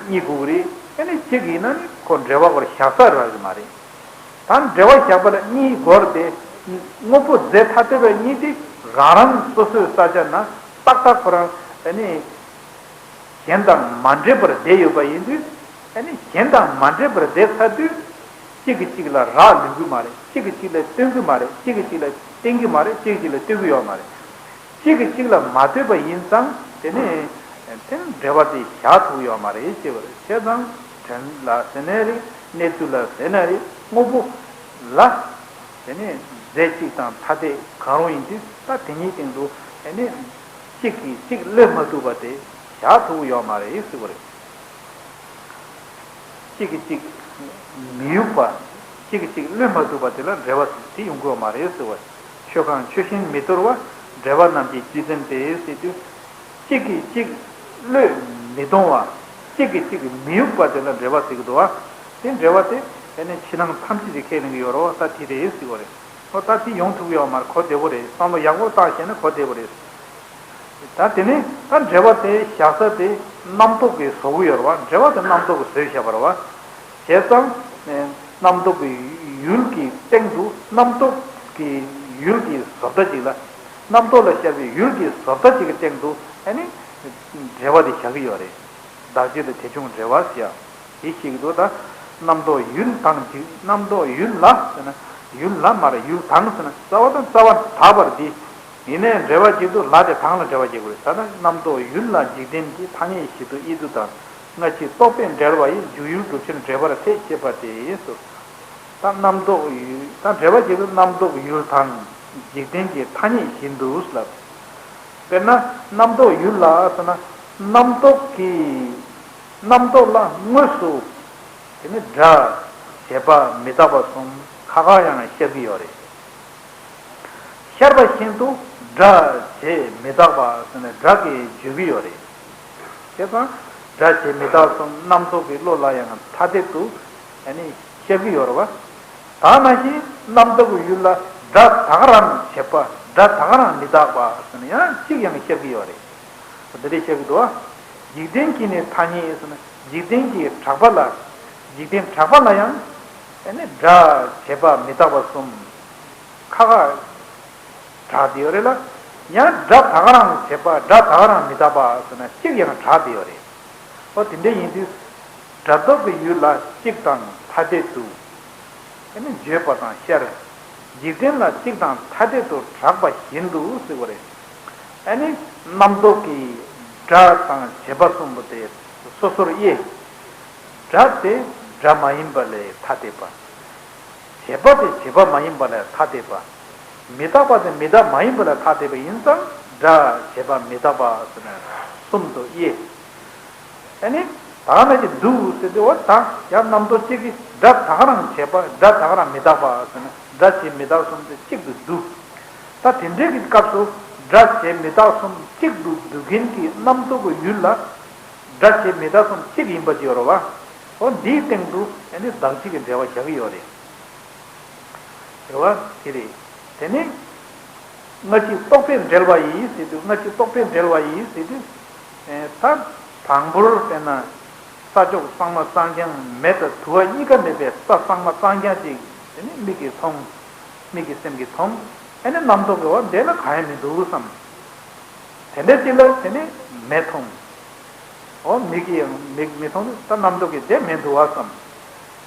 གཉིས་དགོས་ཀྱི་རེད། ཨེ་ནི་གཅིག་ཡིན་ན་ནི་ཁོ་འབྲེལ་བ་ཁོ་རང་བཞག་ས་རག་གི་མ་རེད། ད་འབྲེལ་བ་བཞག་པ་ལ་གཉིས་དགོས་རེད་དེ། དངོས་པོ་རྫས་ཐ་དད་པ་གཉིས་དེ་རང་རང་སོ་སོའི་ས་ཆ་ན་ཏག་ཏག་ཁོ་རང་ཨེ་ནི་གཞན་དང་མ་འདྲེས་པར་བསྡད་ཡོད་པ་ཡིན་དུས། ཨ་ནི་གཞན་དང་མ་འདྲེས་པར་བསྡད་ཚར་དུས། གཅིག་གིས་གཅིག་ལ་རག་ལུས་ཀྱི་མ་རེད། གཅིག་གིས་གཅིག་ལ་སྟོན་གྱི་མ་རེད། གཅིག་གིས་གཅིག་ལ་བསྟན་གྱི་མ་རེད། གཅིག་གིས་གཅིག་ལ་སྟོན་གྱི་ཡོད་མ་རེད། གཅིག་གིས་གཅིག་ལ་མ་ལྟོས་པ་ཡིན་ཙང་དེ་ནི་དེ་ནི་འབྲེལ་བ་དེ་བཞག་ཐུབ་ཀྱི་ཡོད་མ་རེད་ཅེས་པ་རེད། བྱས་ཙང་དོན་ལ་ཟེར་ན་རེད། གནས་ཚུལ་ལ་ཟེར་ན་རེད། དངོས་པོ་ལ་དེ་ནི་རྫས་གཅིག་དང་ཐ་དད་གང་རུང་ཡིན་དུས་ད་དེ་གཉིས་སྟེང་དུ་དེ་ནི་གཅིག་གིས་གཅིག་བློས་མ་ཐུབ་པ་དེ་བཞག་ཐུབ་ཀྱི་ཡོད་མ་རེད་ཟེར་བ་རེད། གཅིག་གིས་གཅིག་མི་གཡུག་པ། གཅིག་གིས་གཅིག་བློས་མ་ཐུབ་པ་དེ་ལ་འབྲེལ་བ་དེ་ཡོང་གི་ཡོད་མ་རེད་ཟེར་བ། ཆོས་གང་ཆོས་བཞིན་མི་དོར་བ། འབྲེལ་བ་རྣམས་ཀྱི་སྤྱི་མཚན་ཏེ་ཟེར་དུས། གཅིག་གིས་གཅིག་བློས་མི་གཏོང་བ། གཅིག་གིས་གཅིག་མི་གཡུག་པ་དེ་ལ་འབྲེལ་བ་ཟེར་གྱི་འདུག་བ། དེ་འབྲེལ་བ་དེ་དེ་ནི་ཕྱི་ནང་ཐམས་ཅད་ཀྱིས་ཁས་ལེན་གྱི་ཡོད་རེད་བ། ད་དེ་རེད་ཟེར་བ་རེད། ཨོ་ད་དེ་ཡོང་ཐུབ་ཀྱི་ཡོད་མ་རེད། གོ་བདེ་པོ་རེད། བསམ་བློ་ཡག་པོ་བཏང་ཤེས་ན་གོ་བདེ་པོ་རེད། ད་དེ་ནི་ད་འབྲེལ་བ་དེ་བཞག་ས་དེ་རྣམ་རྟོག་གིས་བཟོ་གི་ཡོད་རེད་བ། འབྲེལ་བ་དེ་རྣམ་རྟོག་གིས་བཟོས་བཞག་པ་རེད་བ། བྱས་ཙང་། རྣམ་རྟོག་གི་ཡུལ་གྱི་སྟེང་དུ་རྣམ་རྟོག་གི་ཡུལ་གྱི་བཟོ་ལྟ་ཅིག་ལ། རྣམ་རྟོག་ལ་ཤར་བའི་ཡུལ་གྱི་བཟོ་ལྟ་ཅིག་གི་སྟེང་དུ་ཨ་ནི་འབྲེལ་བ་དེ་བཞག་གི་ཡོད་རེད། བདག་གཅིག་ཏུ་དེ་བྱུང་འབྲེལ་བ་ཟེར་ཡ། དེ་ཞིག་ཏུ་ད། རྣམ་རྟོག་ཡུལ་དང་འཇིག་རྣམ་རྟོག་ཡུལ་ལ་ཟེར་ན། ཡུལ་ལ་མ་རེད། ཡུལ་དང་ཟེར་ན་རྩ་བ་དང་རྩ་བ་དག་པར་འདི། ཡིན་ནའི་འབྲེལ་བ་གཅིག་ཏུ་ལ་དེ་དང་ལ་འབྲེལ་བ་བྱེད་དགོས་རེད། ད་ལྟ་རྣམ་རྟོག་ཡུལ་ལ་འཇིག་རྟེན་གྱི་ཐ་སྙད་བཞི་དུ་དབྱེ་ཚུལ་དང་། སྔ་ཕྱི་རྟོག་པས་འབྲེལ་བ་ཡི་འཇུག་ཡུལ་སྒྲུབ་ཕྱིར་འབྲེལ་བར་ཐལ་ཞེས་པ་སྟེ་སོ། ད་རྣམ་རྟོག་ཡུལ་ད་འབྲེལ་བ་གཅིག་ཏུ་རྣམ་རྟོག་ཡུལ་དང་འཇིག་རྟེན་གྱི་ཐ་སྙད་བཞིན་དུ་ལབ། དཔེར་ན་རྣམ་རྟོག་ཡུལ་ལ་ཟེར་ན་རྣམ་རྟོག་གི་རྣམ་རྟོག་ལ་དངོས་སུ་དེ་ནི་སྒྲ་བྱས་པ་མི་རྟག་པ་གསུམ་ཁ་ཁ་ཡང་ཤར་གྱི་ཡོད་རེད། ཤར་བ་བཞིན་དུ་སྒྲ་བྱས་མི་རྟག་པ་ཟེར་ནས་སྒྲ་གིས་བརྗོད་ཀྱི་ཡོད་རེད། བྱས་ཙང་སྒྲ་བྱས་མི་རྟག་གསུམ་རྣམ་རྟོག་གི་བློ་ལ་ཡང་ཐ་དད་དུ་ཨ་ནི་ཤར་གྱི་ཡོད་རེད་བ། ད་ནང་བཞིན་རྣམ་རྟོག་གི་ཡུལ་ལ་སྒྲ་ད་ག་རང་བྱས་པ་སྒྲ་ད་ག་རང་མི་རྟག་པ་ཟེར་ནས་ཡང་གཅིག་ཡང་ཤར་གྱི་ཡོད་རེད། འདི་འདྲ་བཤད་ཀྱི་འདུག་བ། འཇིག་རྟེན་གྱི་ནི་ཐ་སྙད་ཟེར་ན་འཇིག་རྟེན་གྱི་གྲགས་པ་ལ། འཇིག་རྟེན་གྲགས་པ་ལ་ཡང་ཨ་ནི་སྒྲ་བྱས་པ་མི་རྟག་པ་གསུམ་ཁ་ཁ་གྲགས་བསྡད་ཡོད་རེད་ལ། ཡང་སྒྲ་ད་ག་རང་བྱས་པ་སྒྲ་ད་ག་རང་མི་རྟག་པ་ཟེར་ན་གཅིག་ཡང་གྲགས་བསྡད་ཡོད་རེད། ཨོ་དེ་འདྲ་ཡིན་དུས། སྒྲ་རྟོག་གི་ཡུལ་ལ་གཅིག་དང་ཐ་དད་དུ། ཨ་ནི་བརྗོད་པ་དང་ཤར། འཇིག་རྟེན་ལ་གཅིག་དང་ཐ་དད་དུ་གྲགས་པ་བཞིན་དུ་ཟེར་བ་རེད། ཨ་ནི་རྣམ་རྟོག་གི་སྒྲ་དང་བྱས་པ་གསུམ་པོ་དེ་སོ་སོར་དབྱེ། སྒྲ་དེ་སྒྲ་མ་ཡིན་པ་ལས་ཐ་དད་པ། བྱས་པ་དེ་བྱས་པ་མ་ཡིན་པ་ལས་ཐ་དད་པ། མི་རྟག་པ་དེ་མི་རྟག་མ་ཡིན་པ་ལས་ཐ་དད་པ་ཡིན་ཙང་སྒྲ་བྱས་པ་མི་རྟག་པ་ཟེར་ནས་གསུམ་དུ་དབྱེ། ཨ་ནི། ད་ག་ནང་བཞིན་འདུག་ཟེར་དུས་འོ་ད་ཡང་རྣམ་རྟོག་གཅིག་གིས་སྒྲ་ད་ག་རང་བྱས་པ་སྒྲ་ད་ག་རང་མི་རྟག་པ་ཟེར་ན་སྒྲ་བྱས་མི་རྟག་གསུམ་དེ་གཅིག་ཏུ་འདུ། ད་དེ་འདྲའི་གི་སྐབས་སུ་སྒྲ་བྱས་མི་རྟག་གསུམ་གཅིག་ཏུ་འདུ་མཁན་གྱི་རྣམ་རྟོག་གི་ཡུལ་ལ་ སྒྲ་བྱས་མི་རྟག་གསུམ་གཅིག་ཡིན་པ་ཅིག་ཡོད་རེད་བ། འོ་འདིའི་སྟེང་དུ་ཨ་ནི་བདག་གཅིག་གི་འབྲེལ་བ་བཞག་གི་ཡོད་རེད། རེད་བ། དེ་རེད། དེ་ནི། སྔ་ཕྱི་རྟོག་པས་འབྲེལ་བ་ཡིས་ཟེར་དུས། སྔ་ཕྱི་རྟོག་པས་འབྲེལ་བ་ཡིས་ཟེར་དུས། ད་དང་པོར་དཔེར་ན། ས་ཕྱོགས་གཙང་མ་གཙང་རྐྱང་མེ་དང་དུ་བ་གཉིས་ཀ་མེད་པའི་ས་གཙང་མ་གཙང་རྐྱང་ཅིག་དེ་ནི་མིག་གིས་མཐོང་། མིག་གི་སེམས་ཀྱིས་མཐོང་། ཨ་ནི་རྣམ་རྟོག་གི་འོ་དེ་ལ་གང་ཡང་མི་འདུག་བསམ། དེ་འདྲ་ཅིག་ལ་དེ་ནི་མེ་མཐོང་། འོ་མིག་གིས་ཡང་མིག་མི་མཐོང་ན་ད་རྣམ་རྟོག་གིས་དེ་མེ་འདུག་བ་བསམ།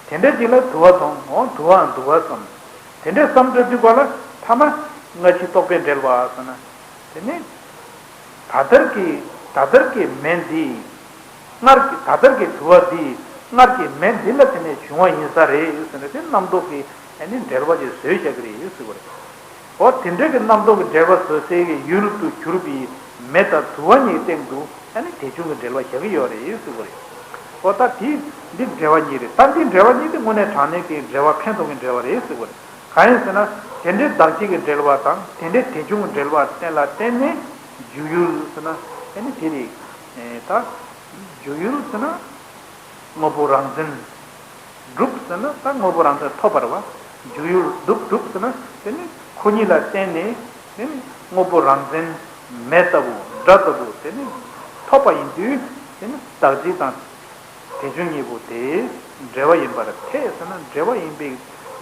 དེ་འདྲ་ཅིག་ལ་དུ་བ་མཐོང་། འོ་དུ་བའང་འདུག་བ་བསམ། དེ་འདྲ་བསམ་འགྲོ་དུས་ག་ལ་ཐ་མ་སྔ་ཕྱི་རྟོག་པས་འབྲེལ་བ་ཟེར་ན། དེ་ནི། ད་ལྟར་གྱི་ད་ལྟར་གྱི་མེ་འདི། སྔར་གྱི་ད་ལྟར་གྱི་དུ་བ་འདི། སྔར་གྱི་མེ་འདི་ལ་དེ་ནས་བྱུང་བ་ཡིན་ས་རེད་ཟེར་ནས་དེ་རྣམ་རྟོག་གི་ཨ་ནི་འབྲེལ་བ་ཅིག་བཟོས་བཞག་གི་རེད་ཟེར་བ་རེད། འོ་དེ་འདྲ་གི་རྣམ་རྟོག་གི་འབྲེལ་བ་བཟོ་སའི་གི་ཡུལ་དུ་གྱུར་པའི་མེ་དང་དུ་བ་གཉིས་སྟེང་དུ་ཨ་ནི་དེ་བྱུང་གི་འབྲེལ་བ་བཞག་གི་ཡོད་རེད་ཟེར་བ་རེད། འོ་ད་དེ་འདི་འབྲེལ་བ་གཉིས་རེད། ད་འདི་འབྲེལ་བ་གཉིས་དེ་དངོས་གནས་དྲང་གནས་ཀྱི་འབྲེལ་བ་ཕན་ཐོགས་ཀྱི་འབྲེལ་བ་རེད་ཟེར་བ་རེད། གང་ཡིན་ཟེར་ན། དེ་འདྲའི་བདག་གཅིག་གི་འབྲེལ་བ་དང་དེ་འདྲའི་དེ་བྱུང་གི་འབྲེལ་བ་གཏན་ལ་བརྟེན་ནས་འཇུག་ཡུལ་ཟེར་ན། ཨ་ནི་དེ་རེད། ད་འཇུག་ཡུལ་ཟེར་ན། དངོས་པོ་རང་མཚན། སྒྲུབ་ཟེར་ན་ད་དངོས་པོ་རང་མཚན་ཐོབ་པ་རེད་བ། འཇུག་ཡུལ་སྒྲུབ་སྒྲུབ་ཟེར་ན་དེ་ནི་ཁོ་གཉིས་ལ་བརྟེན་ནས་དེ་ནི་དངོས་པོ་རང་མཚན་མེ་ལྟ་བུ་སྒྲ་ལྟ་བུ་དེ་ནི་ཐོབ་པ་ཡིན་དུས་དེ་ནི་བདག་གཅིག་དང་། དེ་བྱུང་གཉིས་པོ་དེ་འབྲེལ་བ་ཡིན་པར་ཐལ་ཟེར་ན་འབྲེལ་བ་ཡིན་པའི་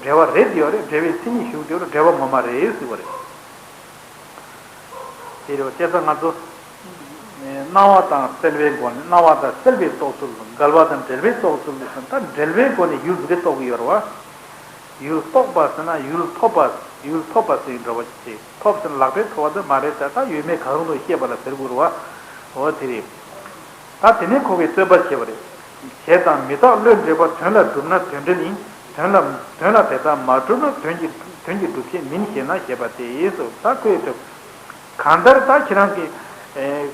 འབྲེལ་བ་རེད་ཡོད་རེད། འབྲེལ་བའི་མཚན་ཉིད་ཞུགས་ཏེ་འབྲེལ་བ་ངོ་མ་རེད་ཟེར་བ་རེད། དེ་རེད་བ། བྱས་ཙང་ང་ཚོ་སྣང་བ་དང་སེལ་བའི་སྒོ་ནས། སྣང་བ་དང་སེལ་བའི་རྟོགས་ཚུལ། འགལ་བ་དང་འབྲེལ་བའི་རྟོགས་ཚུལ་ཟེར་ན་ད་འབྲེལ་བའི་སྒོ་ནས་ཡུལ་འདི་རྟོགས་ཀྱི་ཡོད་རེད་བ། ཡུལ་རྟོགས་པ་ཟེར་ན་ཡུལ་ཐོབ་པ། ཡུལ་ཐོབ་པ་ཟེར་འགྲོ་བ་ཅིག་ཐོབ་ཟེར་ན་ལག་པས་ཐོབ་པ་འདི་མ་རེད་ཟེར། ད་ཡོད་མེད་གང་རུང་དུ་ཤེས་པ་ལ་ཟེར་དགོས་རེད་བ། འོ་དེ་རེད། ད་དེ་ནས་ཁོ་གིས་རྩོད་པ་བྱས་པ་རེད། བྱས་དང་མི་རྟག་བློས་འདྲེས་པ་དོན་ལ་གྲུབ་ན་དོན་འབྲེལ་ཡིན། དོན་ལ་དོན་ལ་དེ་ལྟར་མ་གྲུབ་ན་དོན་གྱི་དོན་གྱི་སྒྲུབ་བྱེད་མིན་ཞེ་ན་ཞེས་པ་སྟེ་ཟེར། ད་ཁོས་དེ་གང་ལྟར་ད་ཁྱེད་རང་གིས་ཨེ།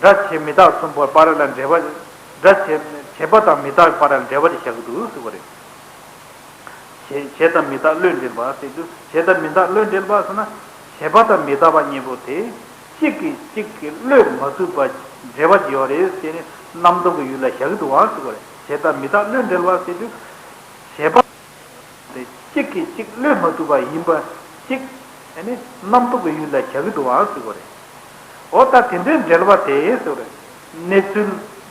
སྒྲ་བྱས་མི་རྟག་གསུམ་པོ་བར་ལ་འབྲེལ་བ། སྒྲ་བྱས་བྱས་པ་དང་མི་རྟག་བར་ལ་འབྲེལ་བ་ཅིག་བཞག་གི་འདུག་ཟེར་བ་རེད། བྱས་བྱས་དང་མི་རྟག་བློས་འདྲེས་པ་ཟེར་དུས། བྱས་དང་མི་རྟག་བློས་འདྲེས་པ་ཟེར་ན། བྱས་པ་དང་མི་རྟག་པ་གཉིས་པོ་དེ་གཅིག་གིས་གཅིག་གི་བློས་མ་ཚུད་པ་འབྲེལ་བ་ཅིག་ཡོད་རེད་ཟེར་ནས་རྣམ་རྟོག་གི་ཡུལ་ལ་བཞག་གི་འདུག་ཨང་ཟེར་བ་རེད། བྱས་དང་མི་རྟག་བློས་འདྲེས་པ་ཟེར་དུས། བྱས་པ་དེ་གཅིག་གིས་གཅིག་བློས་མ་ཚུད་པ་ཡིན་པ་གཅིག་ཨ་ནི་རྣམ་རྟོག་གི་ཡུལ་ལ་བཞག་གི་འདུག་ཨང་ཟེར་བ་རེད། འོ་ད་དེ་འདྲའི་འབྲེལ་བ་དེ་ཟེར་བ་རེད། གནས་ཚུལ་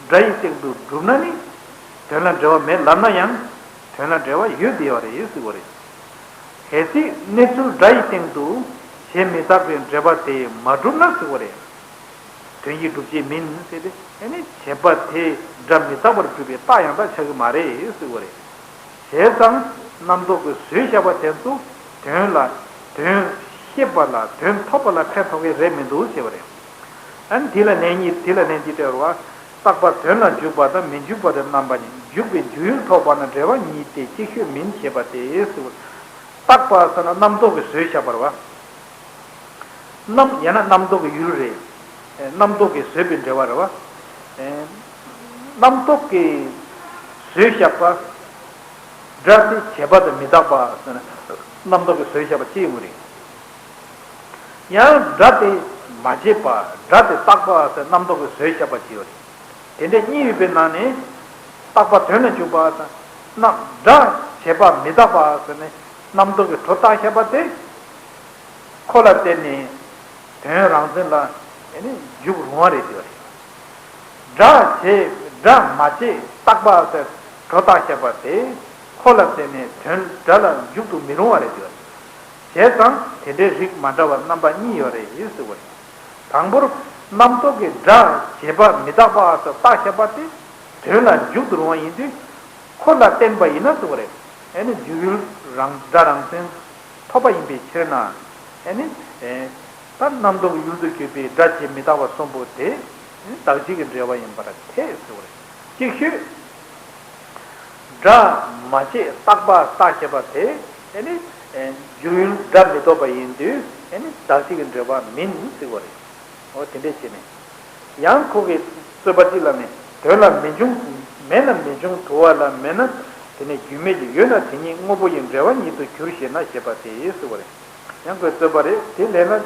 སྒྲ་ཡི་སྟེང་དུ་གྲུབ་ན་ནི། དོན་ལ་འབྲེལ་བ་མེད་ལབ་ན་ཡང་། དོན་ལ་འབྲེལ་བ་ཡོད་བསྡད་ཡོད་རེད་ཟེར་བ་རེད། གལ་སྲིད་གནས་ཚུལ་སྒྲ་ཡི་སྟེང་དུ་བྱས་མི་རྟག་པའི་འབྲེལ་བ་དེ་མ་གྲུབ་ན་ཟེར་བ་རེད། དོན་གྱི་སྒྲུབ་བྱེད་མིན་ཟེར་ཏེ། ཨ་ནི་བྱས་པ་དེ་སྒྲ་མི་རྟག་པར་གྲུབ་པའི་རྟགས་ཡང་དག་ཆགས་ཀྱི་མ་རེད་ཟེར་བ་རེད། བྱས་ཙང་རྣམ་རྟོག་གིས་བཟོས་བཞག་པ་དེ་ཚོ་དོན་ལ་དོན་ཤེས་པ་ལ་དོན་ཐོབ་པ་ལ་ཕན་ཐོགས་ཀྱི་རེད་མི་འདུག་ཟེར་བ་རེད། ཨ་ནི་དེ་ལ་ནན་གཉིས། དེ་ལ་ནན་གཅིག་སྤྲད་པ། རྟག་པ་དོན་ལ་འཇུག་པ་དང་མི་འཇུག་པ་དེ་རྣམ་པ་གཉིས། འཇུག་པའི་འཇུག་ཡུལ་ཐོབ་པ་ན་འབྲེལ་བ་གཉིས་ཏེ་གཅིག་ཤོས་མིན་ཞེས་པ་སྟེ་ཟེར་བ། རྟག་པ་ཟེར་ན་རྣམ་རྟོག་གིས་བཟོས་བཞག་པ་རེད་བ། རྣམ་ཡང་ན་རྣམ་རྟོག་གི་ཡུལ་རེད། ཨེ། རྣམ་རྟོག་གིས་བཟོས་པའི་འབྲེལ་བ་རེད་བ། ཨེ། རྣམ་རྟོག་གིས་བཟོས་བཞག་པ། སྒྲ་དེ་བྱས་པ་དང་མི་རྟག་པ་ཟེར་ན་རྣམ་རྟོག་གིས་བཟོས་བཞག་པ་གཅིག་ཡོང་གི་རེད། ཡང་སྒྲ་དེ་མ་བྱས་པ། སྒྲ་དེ་རྟག་པ་ཟེར་རྣམ་རྟོག་གིས་བཟོས་བཞག་པ་གཅིག་ཡོད་རེད། དེ་འདྲ་གཉིས་ཡོད་པའི་ནང་ནས་རྟག་པ་དོན་ལ་འཇུག་པ་ཟེར་ན། སྒྲ་བྱས་པ་མི་རྟག་པ་ཟེར་ནས་རྣམ་རྟོག་གིས་སྒྲོ་བཏགས་བཞག་པ་དེ། ཁོ་ལ་བརྟེན་ནས་དོན་རང་མཚན་ལ་ཨེ་ནི་འཇུག་རུང་བ་རེད་ཟེར་བ་རེད། སྒྲ་བྱས་སྒྲ་མ་བྱས་རྟག་པ་ཟེར་སྒྲོ་བཏགས་བཞག་པ་དེ་ཁོ་ལ་བརྟེན་ནས་དོན་སྒྲ་ལ་འཇུག་ཏུ་མི་རུང་བ་རེད་ཟེར་བ་རེད། བྱས་ཙང་དེ་འདྲའི་རིགས་མ་འདྲ་བ་རྣམ་པ་གཉིས་ཡོད་རེད་ཟེར་བ་རེད། དང་པོར་རྣམ་རྟོག་གིས་སྒྲ་བྱས་པ་མི་རྟག་པ་ཟེར་བཏགས་བཞག་པ་དེ་དོན་ལ་འཇུག་ཏུ་རུང་བ་ཡིན་དུས། ཁོ་ལ་བརྟེན་པ་ཡིན་ན་ཟེར་བ་རེད། ཨེ་ནི་འཇུག་ཡུལ་རང་སྒྲ་རང་མཚན་ཐོབ་པ་ཡིན་པའི་ཕྱིར་ན། ཨེ་ནི། ཨེ། ད་རྣམ་རྟོག་ཡུལ་དུ་གྱུར་པའི་སྒྲ་བྱས་མི་རྟག་པ་གསུམ་པོ་དེ་བདག་གཅིག་གི་འབྲེལ་བ་ཡིན་པར་ཐལ་ཟེར་བ་རེད། ཅིག་ཤོས། སྒྲ་མ་བྱས་རྟག་པ་བཏགས་བཞག་པ་དེ་ཨེ་ནི། ཨེ། འཇུག་ཡུལ་སྒྲ་མི་ཐོབ་པ་ཡིན་དུས་ཨེ་ནི་བདག་གཅིག་གི་འབྲེལ་བ་མིན་ཟེར་བ་རེད། འོ་དེ་འདྲས་བྱས་ནས། ཡང་ཁོ་གིས་རྩོད་པ་གཅིག་ལ་ནི། དོན་ལ་མི་འབྱུང་། མེ་ལ་མི་འབྱུང་དུ་བ་ལ་མེད་ན། དེ་ནི་རྒྱུ་མེད་ཀྱི། ཡོད་ན་དེ་གཉིས་དངོས་པོ་ཡི་འབྲེལ་བ་ཉིད་དུ་འགྱུར་ཞེ་ན་ཞེས་པ་དེ་ཟེར་བ་རེད། ཡང་ཁོས་རྩོད་པ་རེད། དེ་ལས་ན།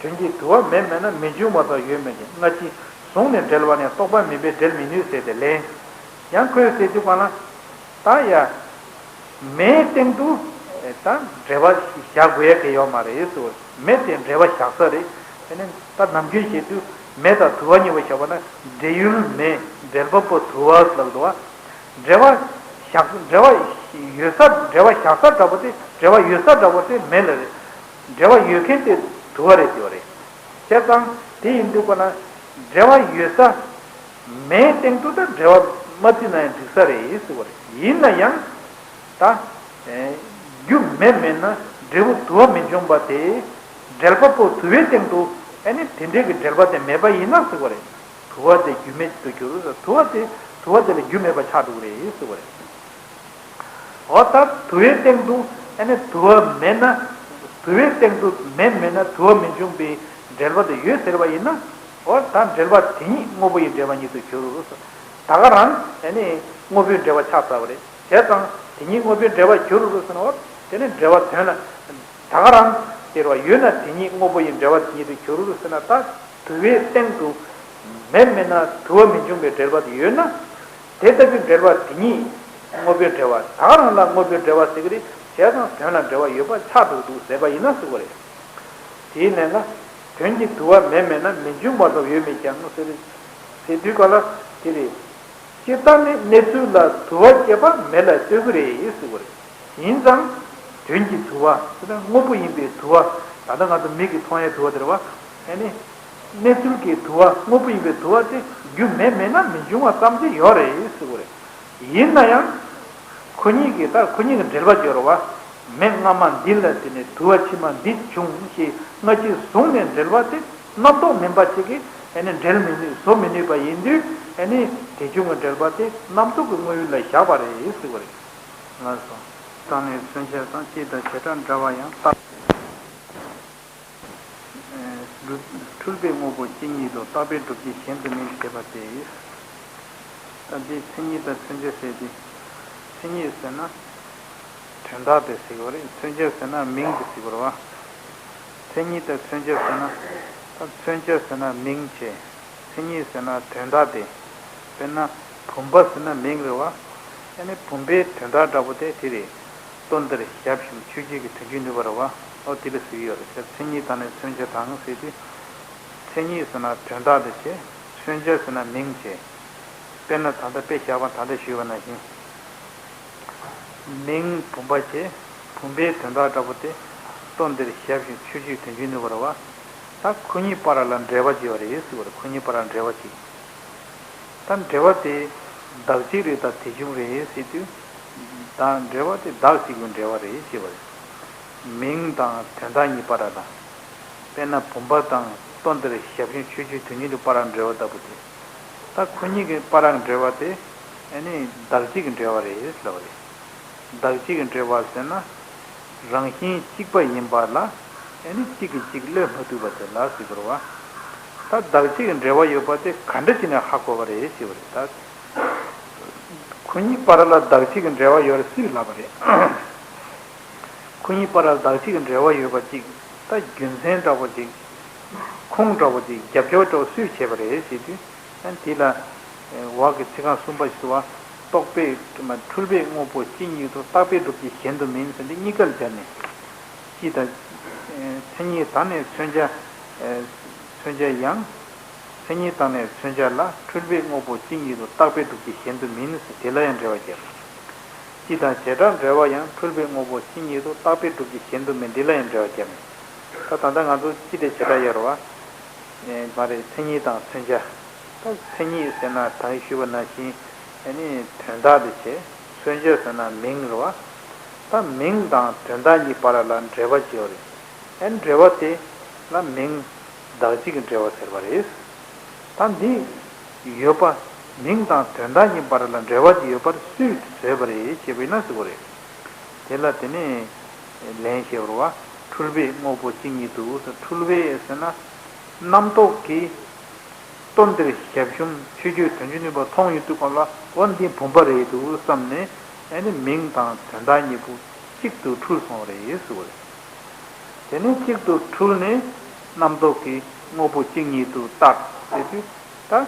དོན་གྱི་དུ་བ་མེ་མེད་ན་མི་འབྱུང་བ་དང་ཡོད་མེད་ཀྱི་སྔ་ཕྱི། བཟུང་ནས་འབྲེལ་བ་ནི་རྟོག་པ་མིན་པས་འབྲེལ་མི་ནུས་ཟེར་ཏེ་ལན། ཡང་ཁོས་ཟེར་དུས་གང་ལ། ད་ཡ། མེའི་སྟེང་དུ། ད་འབྲེལ་བ་བཞག་དགོས་ཡ་གི་ཡོད་མ་རེད་ཟེར། མེ་དེ་འབྲེལ་བ་བཞག་ས་རེད། དེ་ནི་ད་ནམ་རྒྱུན་བཤད་དུས་མེ་དང་དུ་བ་གཉིས་པོ་བཞག་པ་ན་འབྲེལ་ཡུལ་མེ་འབྲེལ་པ་པོ་དུ་བ་ལབ་འདུག་བ། འབྲེལ་བ་བཞག་འབྲེལ་བ་ཡོད་ས་འབྲེལ་བ་བཞག་ས་འདྲ་པོ་དེ་འབྲེལ་བ་ཡོད་ས་འདྲ་པོ་དེ་མེ་ལ་རེད། འབྲེལ་བ་ཡོད་མཁན་དེ་དུ་བ་རེད་ཟེར་བ་རེད། བྱས་ཙང་དེ་ཡིན་དུས་ཀ་ན་འབྲེལ་བ་ཡོད་ས། མེའི་སྟེང་དུ་ད་འབྲེལ་བ་མ་བརྩིས་ན་ཡང་འགྲིག་ས་རེད་ཟེར་བ་རེད། ཡིན་ན་ཡང་ད། རྒྱུ་མེ་མེད་ན་འབྲས་བུ་དུ་བ་མི་འབྱུང་བ་དེ། འབྲེལ་པ་པོ་དུ་བའི་སྟེང་དུ་ཨ་ནི་དེ་འདྲའི་གི་འབྲེལ་པ་དེ་མེད་པ་ཡིན་ན་ཟེར་བ་རེད། དུ་བ་དེ་རྒྱུ་མེད་དུ་གྱུར། དུ་བ་དེ་དུ་བ་དེ་ལ་རྒྱུ་མེད་པ་ཆགས་འགྲོ་གི་རེད་ཟེར་བ་རེད། འོ་ད་དུ་བའི་སྟེང་དུ་ཨ་ནི་དུ་བ་མེད་ན། དུ་བའི་སྟེང་དུ་མེ་མེད་ན་དུ་བ་མི་འབྱུང་བའི་འབྲེལ་པ་དེ་ཡོད་ཟེར་བ་ཡིན་ན། འོ་ད་འབྲེལ་པ་དེ་ཉིད་དངོས་པོ་ཡི་འབྲེལ་པ་ཉིད་དུ་གྱུར། ད་ག་རང་ཨ་ནི་དངོས་པོའི་འབྲེལ་པ་ཆགས་ཚར་བ་རེད། བྱས་ཙང་དེ་ཉིད་དངོས་པོའི་འབྲེལ་པ་གྱུར་ཟེར་ན། འོ་དེ་ནི་འབྲེལ་པ་དོན་ལ། ད་ག་རང་དེ་རུ་ཡོད་ན་དེ་ཉིད་དངོས་པོ་ཡི་འབྲེལ་པ་དེ་ཉིད་དུ་གྱུར་ཟེར་ན། ད་དུ་བའི་སྟེང་དུ་མེ་མེད་ན་དུ་བ་མི་འབྱུང་བའི་འབྲེལ་པ་དེ་ཡོད་ན། དེ་ལྟ་བུའི་འབྲེལ་པ་དེ་ཉིད་དངོས་པོའི་འབྲེལ་པ། ད་ག་རང་ལ་དངོས་པོའི་འབྲེལ་པ་ཟེར་གི་རེད། བྱས་ཙང་དོན་ལ་འབྲེལ་པ་ཡོད་པ་ཆགས་འགྲོ་འདུག་ཟེར་བ་ཡིན་ན་ཟེར་བ་རེད། དེའི་ནང་ལ་དོན་གྱི་དུ་བ་མེ་མེད་ན་མི་འབྱུང་བ་ལྟ་བུ་ཡོད་མེད་ཀྱང་ངོ་ཟེར་རེད། ཟེར་དུས་ག་ལ་དེ་རེད། སྤྱིར་བཏང་ནི་གནས་ཚུལ་ལ་དུ་བ་སྐྱེད་པ་མེ་ལ་ལྟོས་ཀྱི་རེད་ཟེར་བ་རེད། ཡིན་ཙང་། དོན་གྱི་དུ་བ་དེ་ལ་དངོས་པོ་ཡིན་པའི་དུ་བ། ད་ལྟ་ང་ཚོ་མིག་གིས་མཐོང་ཡའི་དུ་བ་དེ་རེད་བ། ཨ་ནི། གནས་ཚུལ་གྱི་དུ་བ་དངོས་པོ་ཡིན་པའི་དུ་བ་དེ་རྒྱུ་མེ་མེད་ན་མི་འབྱུང་བ་ཙམ་གྱིས་ཡོད་རེད་ཟེར་བ་རེད། ཡིན་ན་ཡང་། ཁོ་གཉིས་ཀྱི་ད་ཁོ་གཉིས་ཀྱི་འབྲེལ་པ་སྦྱོར་བ། མེ་སྔ་མ་འདི་ལ་བརྟེན་ནས་དུ་བ་ཕྱི་མ་འདི་བྱུང་ཞེས་སྔ་ཕྱི་བཟུང་ནས་འབྲེལ་བ་དེ་རྣམ་རྟོག་མིན་པ་ཅིག་གིས་ཨ་ནི་འབྲེལ་མི་ནུས་བཟོ་མི་ནུས་པ་ཡིན་དུས། ཨ་ནི་དེ་བྱུང་གི་འབྲེལ་པ་དེ་རྣམ་རྟོག་གི་དངོས་ཡུལ་ལ་བཞག་པ་རེད་ཟེར་བ་རེད། ལགས་སོ། དང་ནི་མཚོན་བྱ་དང་སྤྱི་དང་བྱེ་བྲག་འབྲེལ་བ་ཡང་རྟག་འཁྲུལ་པའི་དངོས་པོ་གཅིག་ཉིད་དུ་རྟག་པས་སྒྲུབ་བྱེད་གཞན་དུ་མིན་ཞེས་པ་སྟེ། ད་འདི་མཚན་ཉིད་དང་མཚོན་བྱ་ཟེར་ཏེ། མཚན་ཉིད་ཟེར་ན་དོན་དག་དེ་ཟེར་གྱི་རེད། མཚོན་བྱ་ཟེར་ན་མིང་དེ་ཟེར་གྱི་རེད་བ། མཚན་ཉིད་དང་མཚོན་བྱ་ཟེར་ན། ད་མཚོན་བྱ་ཟེར་ན་མིང་བྱས། མཚན་ཉིད་ཟེར་ན་དོན་དག་དེ། དཔེར་ན་བུམ་པ་ཟེར་ན་མིང་རེད་བ། ཨ་ནི་བུམ་པའི་དོན་དག་འདྲ་པོ་དེ་དེ་རེད། སྟོན་འདིར་ཞབས་ཞུམ་ཆོས་བརྒྱད་ཀྱི་དོན་བྱེད་ནུས་པ་རེད་བ། ཨོ་དེ་ལ་ཟེར་གྱི་ཡོད་རེད་ཟེར། མཚན་ཉིད་དང་ནི་མཚོན་བྱ་དང་ཟེར་དུས། མཚན་ཉིད་ཟེར་ན་དོན་དག་དེ་བྱས། མཚོན་བྱ་ཟེར་ན་མིང་བྱས། དཔེར་ན་ད་ལྟ་དཔེ་བཞག་པ་ད་ལྟ་ཞུས་པ་ནང་བཞིན། མིང་བུམ་པ་བྱས། བུམ་པའི་དོན་དག་འདྲ་པོ་དེ། སྟོན་འདིར་ཞབས་ཞུམ་ཆོས་བརྒྱད་ཀྱི་དོན་བྱེད་ནུས་པ་རེད་བ། ད་ཁོ་གཉིས་བར་ལ་འབྲེལ་བ་ཅིག་ཡོད་རེད་ཟེར་བ་རེད། ཁོ་གཉིས་བར་ལ་འབྲེལ་བ་ཅིག་ད་འབྲེལ་བ་དེ་བདག་གཅིག་རེད་དམ་དེ་བྱུང་རེད་ཟེར་དུས། ད་འབྲེལ་བ་དེ་བདག་གཅིག་གི་འབྲེལ་བ་རེད་ཅེས་པ་རེད། མིང་དང་དོན་དག་གཉིས་བར་ལ། དཔེར་ན་བུམ་པ་དང་སྟོན་འདིར་ཞབས་ཞུམ་ཆོས་བརྒྱད་ཀྱི་དོན་བྱེད་ནུས་པ་བར་འབྲེལ་བ་ལྟ་བུ་དེ། ད་ཁོ་གཉིས་ཀྱི་བར་འབྲེལ་བ་དེ་ཨ་ནི་བདག་གཅིག་གི་འབྲེལ་བ་རེད་ལབ་པ་རེད། བདག་གཅིག་གི་འབྲེལ་བ་ཟེར་ན། རང་བཞིན་གཅིག་པ་ཡིན་པ་ལ་ཨ་ནི་གཅིག་གིས་གཅིག་བློས་མ་ཐུབ་པ་དེ་ལ་ཟེར་དགོས་རེད་བ། ད་བདག་གཅིག་གི་འབྲེལ་བ་ཡོད་པ་དེ་ག་འདྲ་བྱས་ནས་ཧ་གོ་བ་རེད་ཞེས་པ་རེད་ད། ཁོ་གཉིས་བར་ལ་བདག་གཅིག་གི་འབྲེལ་བ་ཡོད་རེད་སུས་ལབ་པ་རེད། ཁོ་གཉིས་བར་ལ་བདག་གཅིག་གི་འབྲེལ་བ་ཡོད་པ་གཅིག་ད་རྒྱུ་མཚན་འདྲ་པོ་གཅིག་ཁུངས་འདྲ་པོ་གཅིག་རྒྱབ་སྐྱོར་འདྲ་པོ་སུས་བྱས་པ་རེད་ཟེར་དུས། ཨ་ནི་དེ་ལ། འོག་གི་ཚིག་རྐང་གསུམ་པ་ཞིག་ཏུ་བ། རྟོག་པས་འཁྲུལ་པའི་དངོས་པོ་གཅིག་ཉིད་དུ་རྟག་པས་སྒྲུབ་བྱེད་གཞན་དུ་མིན་ཟེར་འདི་གཉིས་ཀ་ལ་སྦྱར་ནས། སྤྱི་དང་། མཚན་ཉིད་དང་ནི་མཚོན་བྱ། མཚོན་བྱ་ཡང་། མཚན་ཉིད་དང་ནི་མཚོན་བྱ་ལ་འཁྲུལ་པའི་དངོས་པོ་གཅིག་ཉིད་དུ་རྟག་པས་སྒྲུབ་བྱེད་གཞན་དུ་མིན་ཟེར་དེ་ལ་ཡང་འགྲེལ་བ་བརྒྱབ། སྤྱི་དང་བྱེ་བྲག་འབྲེལ་བ་ཡང་འཁྲུལ་པའི་དངོས་པོ་གཅིག་ཉིད་དུ་རྟག་པས་སྒྲུབ་བྱེད་གཞན་དུ་མིན་འདི་ལ་ཡང་འགྲེལ་བ་བརྒྱབ་ནས། ད་ད་ལྟ་ང་ཚོ་སྤྱི་དང་བྱེ་བྲག་ཡོད་རེད་བ། མ་རེད་མཚན་ཉིད་དང་མཚོན་བྱ། ད་མཚན་ཉིད་ཟེར་ན་ད་གིན་ཞུས་པ་ནང་བཞིན་ཨ་ནི་དོན་དག་དེ་བྱས། མཚོན་བྱ་ཟེར་ན་མིང་རེད་བ། ད་མིང་དང་དོན་དག་གཉིས་བར་ལ་འབྲེལ་བ་ཅིག་ཡོད་རེད། ཨ་ནི་འབྲེལ་བ་དེ་ལ་མིང་བདག་གཅིག་གི་འབྲེལ་བ་ཟེར་བ་རེད། ད་འདི་ཡོད་པ་མིང་དང་དོན་དག་གཉིས་བར་ལ་འབྲེལ་བ་ཅིག་ཡོད་པར་སུས་བཟོས་པ་རེད་ཅེས་པ་ཡིན་ན་ཟེར་བ་རེད། དེ་ལ་དེ་ནས་ལན་ཞེས་པ་རེད་བ། འཁྲུལ་པའི་དངོས་པོ་གཅིག་ཉིད་དུ། འཁྲུལ་པའི་ཟེར་ན། རྣམ་རྟོག་གིས་སྟོན་འདིར་ཞབས་ཞུམ་ཆོས་བརྒྱད་དོན་བྱེད་ནུས་པ་མཐོང་ཡོང་དུས་སྒང་ལ་འོ་འདི་བུམ་པ་རེད་འདུག་བསམ་ནས་ཨ་ནི་མིང་དང་དོན་དག་གཉིས་པོ་གཅིག་ཏུ་འཁྲུལ་སོང་བ་རེད་ཟེར་བ་རེད། དེ་ནས་གཅིག་ཏུ་འཁྲུལ་ནས་རྣམ་རྟོག་གིས་དངོས་པོ་གཅིག་ཉིད་དུ་བཏགས་ཟེར་དུས། ད་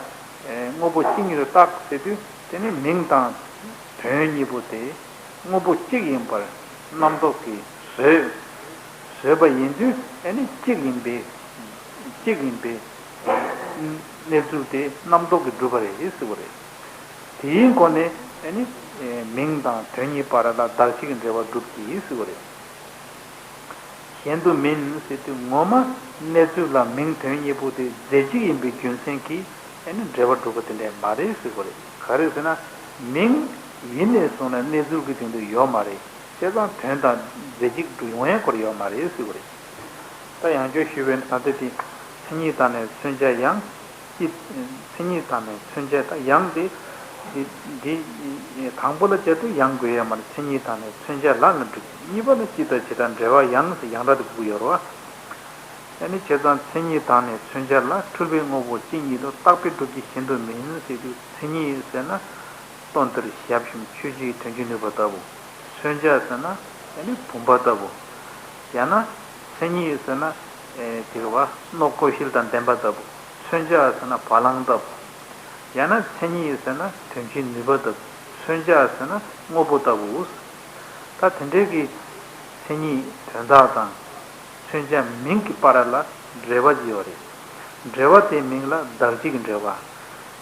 དངོས་པོ་གཅིག་ཉིད་དུ་བཏགས་ཟེར་དུས་དེ་ནི་མིང་དང་དོན་གཉིས་པོ་དེ་དངོས་པོ་གཅིག་ཡིན་པར་རྣམ་རྟོག་གིས་བཟོས་བཟོས་པ་ཡིན་དུས་ཨ་ནི་གཅིག་ཡིན་པའི་གཅིག་ཡིན་པའི་གནས་ཚུལ་དེ་རྣམ་རྟོག་གིས་གྲུབ་པ་རེད་ཟེར་བ་རེད། དེའི་སྒོ་ནས་ཨ་ནི་མིང་དང་དོན་གཉིས་བར་ལ་བདག་གཅིག་གི་འབྲེལ་བ་གྲུབ་ཀྱི་ཟེར་བ་རེད། གཞན་དུ་མིན་ཟེར་དུས་ངོ་མ་གནས་ཚུལ་ལ་མིང་དོན་གཉིས་པོ་དེ་རྫས་གཅིག་ཡིན་པའི་རྒྱུ་མཚན་གྱིས་ཨ་ནི་འབྲེལ་བ་གྲུབ་པ་དེ་འདྲ་མ་རེད་ཟེར་བ་རེད། ག་རེ་ཟེར་ན་མིང་ཡིན་ནས་བཟུང་ན་གནས་ཚུལ་གྱི་སྟེང་དུ་ཡོད་མ་རེད། བྱས་ཙང་དོན་དང་རྫས་གཅིག་ཏུ་ཡོང་ཡ་སྐོར་ཡོད་མ་རེད་ཟེར་བ་རེད། ད་ཡང་བསྐྱར་ཞུས་པའི་ད་ལྟ་དེ་མཚན་ཉིད་དང་ནི་མཚོན་བྱ་ཡང་། ཀྱི། མཚན་ཉིད་དང་ནི་མཚོན་བྱ་དང་ཡང་དེ། འདི། དང་པོ་ལ་བྱེད་དུ་ཡང་དགོས་ཡ་མ་རེད། མཚན་ཉིད་དང་ནི་མཚོན་བྱ་ལ་ནི་འགྲུབ། གཉིས་པ་ལ་སྤྱི་དང་བྱེ་བྲག་འབྲེལ་བ་ཡང་ཟེར་ཡང་སྒྲ་དེ་དགོས་ཀྱི་ཡོད་རེད་བ། ཨ་ནི་བྱས་ཙང་མཚན་ཉིད་དང་ནི་མཚོན་བྱ་ལ་འཁྲུལ་པའི་དངོས་པོ་གཅིག་ཉིད་དུ་རྟག་པས་གྲུབ་ཀྱི་གཞན་དུ་མིན་ཟེར་དུས་མཚན་ཉིད་ཟེར་ན། དོན་དེར་ཞབས་ཞུམ་ཆོས་ཅན་དོན་གྱི་ནུས་པ་ལྟ་བུ། མཚོན་བྱ་ཟེར་ན་ཨ་ནི་བུམ་པ་ལྟ་བུ། ཡང་ན་མཚན་ཉིད་ཟེར་ན་ཨེ་དེ་ག་བ་སྣོད་ཀོ་ཤལ་དང་ལྡན་པ་ལྟ་བུ། མཚོན་བྱ་ཟེར་ན་བ་ལང་ལྟ་བུ། ཡང་ན་མཚན་ཉིད་ཟེར་ན་དོན་གྱི་ནུས་པ་ལྟ་བུ། མཚོན་བྱ་ཟེར་ན་དངོས་པོ་ལྟ་བུ། ད་དེ་འདྲའི་གི་མཚན་ཉིད་དོན་དག་དང་། མཚོན་བྱ་མིང་གི་བར་ལ་འབྲེལ་བ་ཅིག་ཡོད་རེད། འབྲེལ་བ་དེའི་མིང་ལ་བདག་གཅིག་གི་འབྲེལ་བ།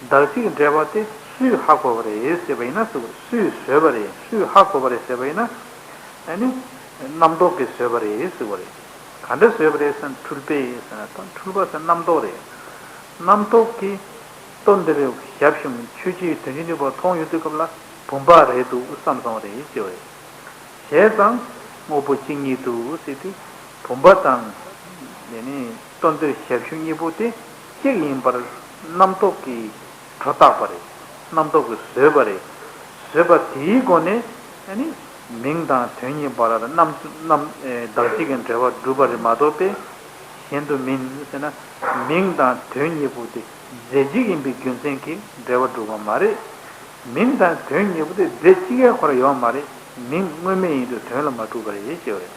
བདག་གཅིག་གི་འབྲེལ་བ་དེ་སུས་ཧ་གོ་བ་རེད་ཟེར་བ་ཡིན་ན་ཟེར་བ་རེད། སུས་བཟོས་པ་རེད། སུས་ཧ་གོ་བ་རེད་ཟེར་བ་ཡིན་ན། ཨ་ནི། རྣམ་རྟོག་གིས་བཟོས་པ་རེད་ཟེར་བ་རེད། ག་འདྲ་བཟོས་པ་རེད་ཟེར་ན་འཁྲུལ་པས་ཟེར་ན་ད་འཁྲུལ་པ་ཟེར་རྣམ་རྟོག་རེད། རྣམ་རྟོག་གིས་དོན་དེར་ཞབས་ཞུམ་ཆོས་ཅན་དོན་གྱི་ནུས་པ་མཐོང་ཡོང་དུས་སྐབས་ལ་བུམ་པ་རེད་འདུག་བསམ་སོང་བ་རེད་ཅེས་པ་རེད། བྱས་ཙང་དངོས་པོ་གཅིག་ཉིད་དུ་ཟེར་དུས་བུམ་པ་དང་། དེ་ནི་དོན་དེར་ཞབས་ཞུ་གཉིས་པོ་དེ་གཅིག་ཡིན་པར་རྣམ་རྟོག་གིས་སྒྲོ་བཏགས་པ་རེད། རྣམ་རྟོག་གིས་བཟོས་པ་རེད། བཟོས་པ་དེའི་སྒོ་ནས་ཨ་ནི་མིང་དང་དོན་གཉིས་བར་ལ་རྣམ་རྣམ་ཨེ་བདག་གཅིག་གི་འབྲེལ་བ་གྲུབ་པ་རེད་མ་གཏོགས་པས་གཞན་དུ་མིན་ཟེར་ན་མིང་དང་དོན་གཉིས་པོ་དེ་རྫས་གཅིག་ཡིན་པའི་རྒྱུ་མཚན་གྱིས་འབྲེལ་བ་གྲུབ་པ་མ་རེད། མིང་དང་དོན་གཉིས་པོ་དེ་རྫས་གཅིག་ཡང་ཁོ་རང་ཡོད་མ་རེད། མིང་དངོས་མེད་ཡིན་དུས་དོན་ལ་མ་གྲུབ་པ་རེད་ཅེས་པ་རེད།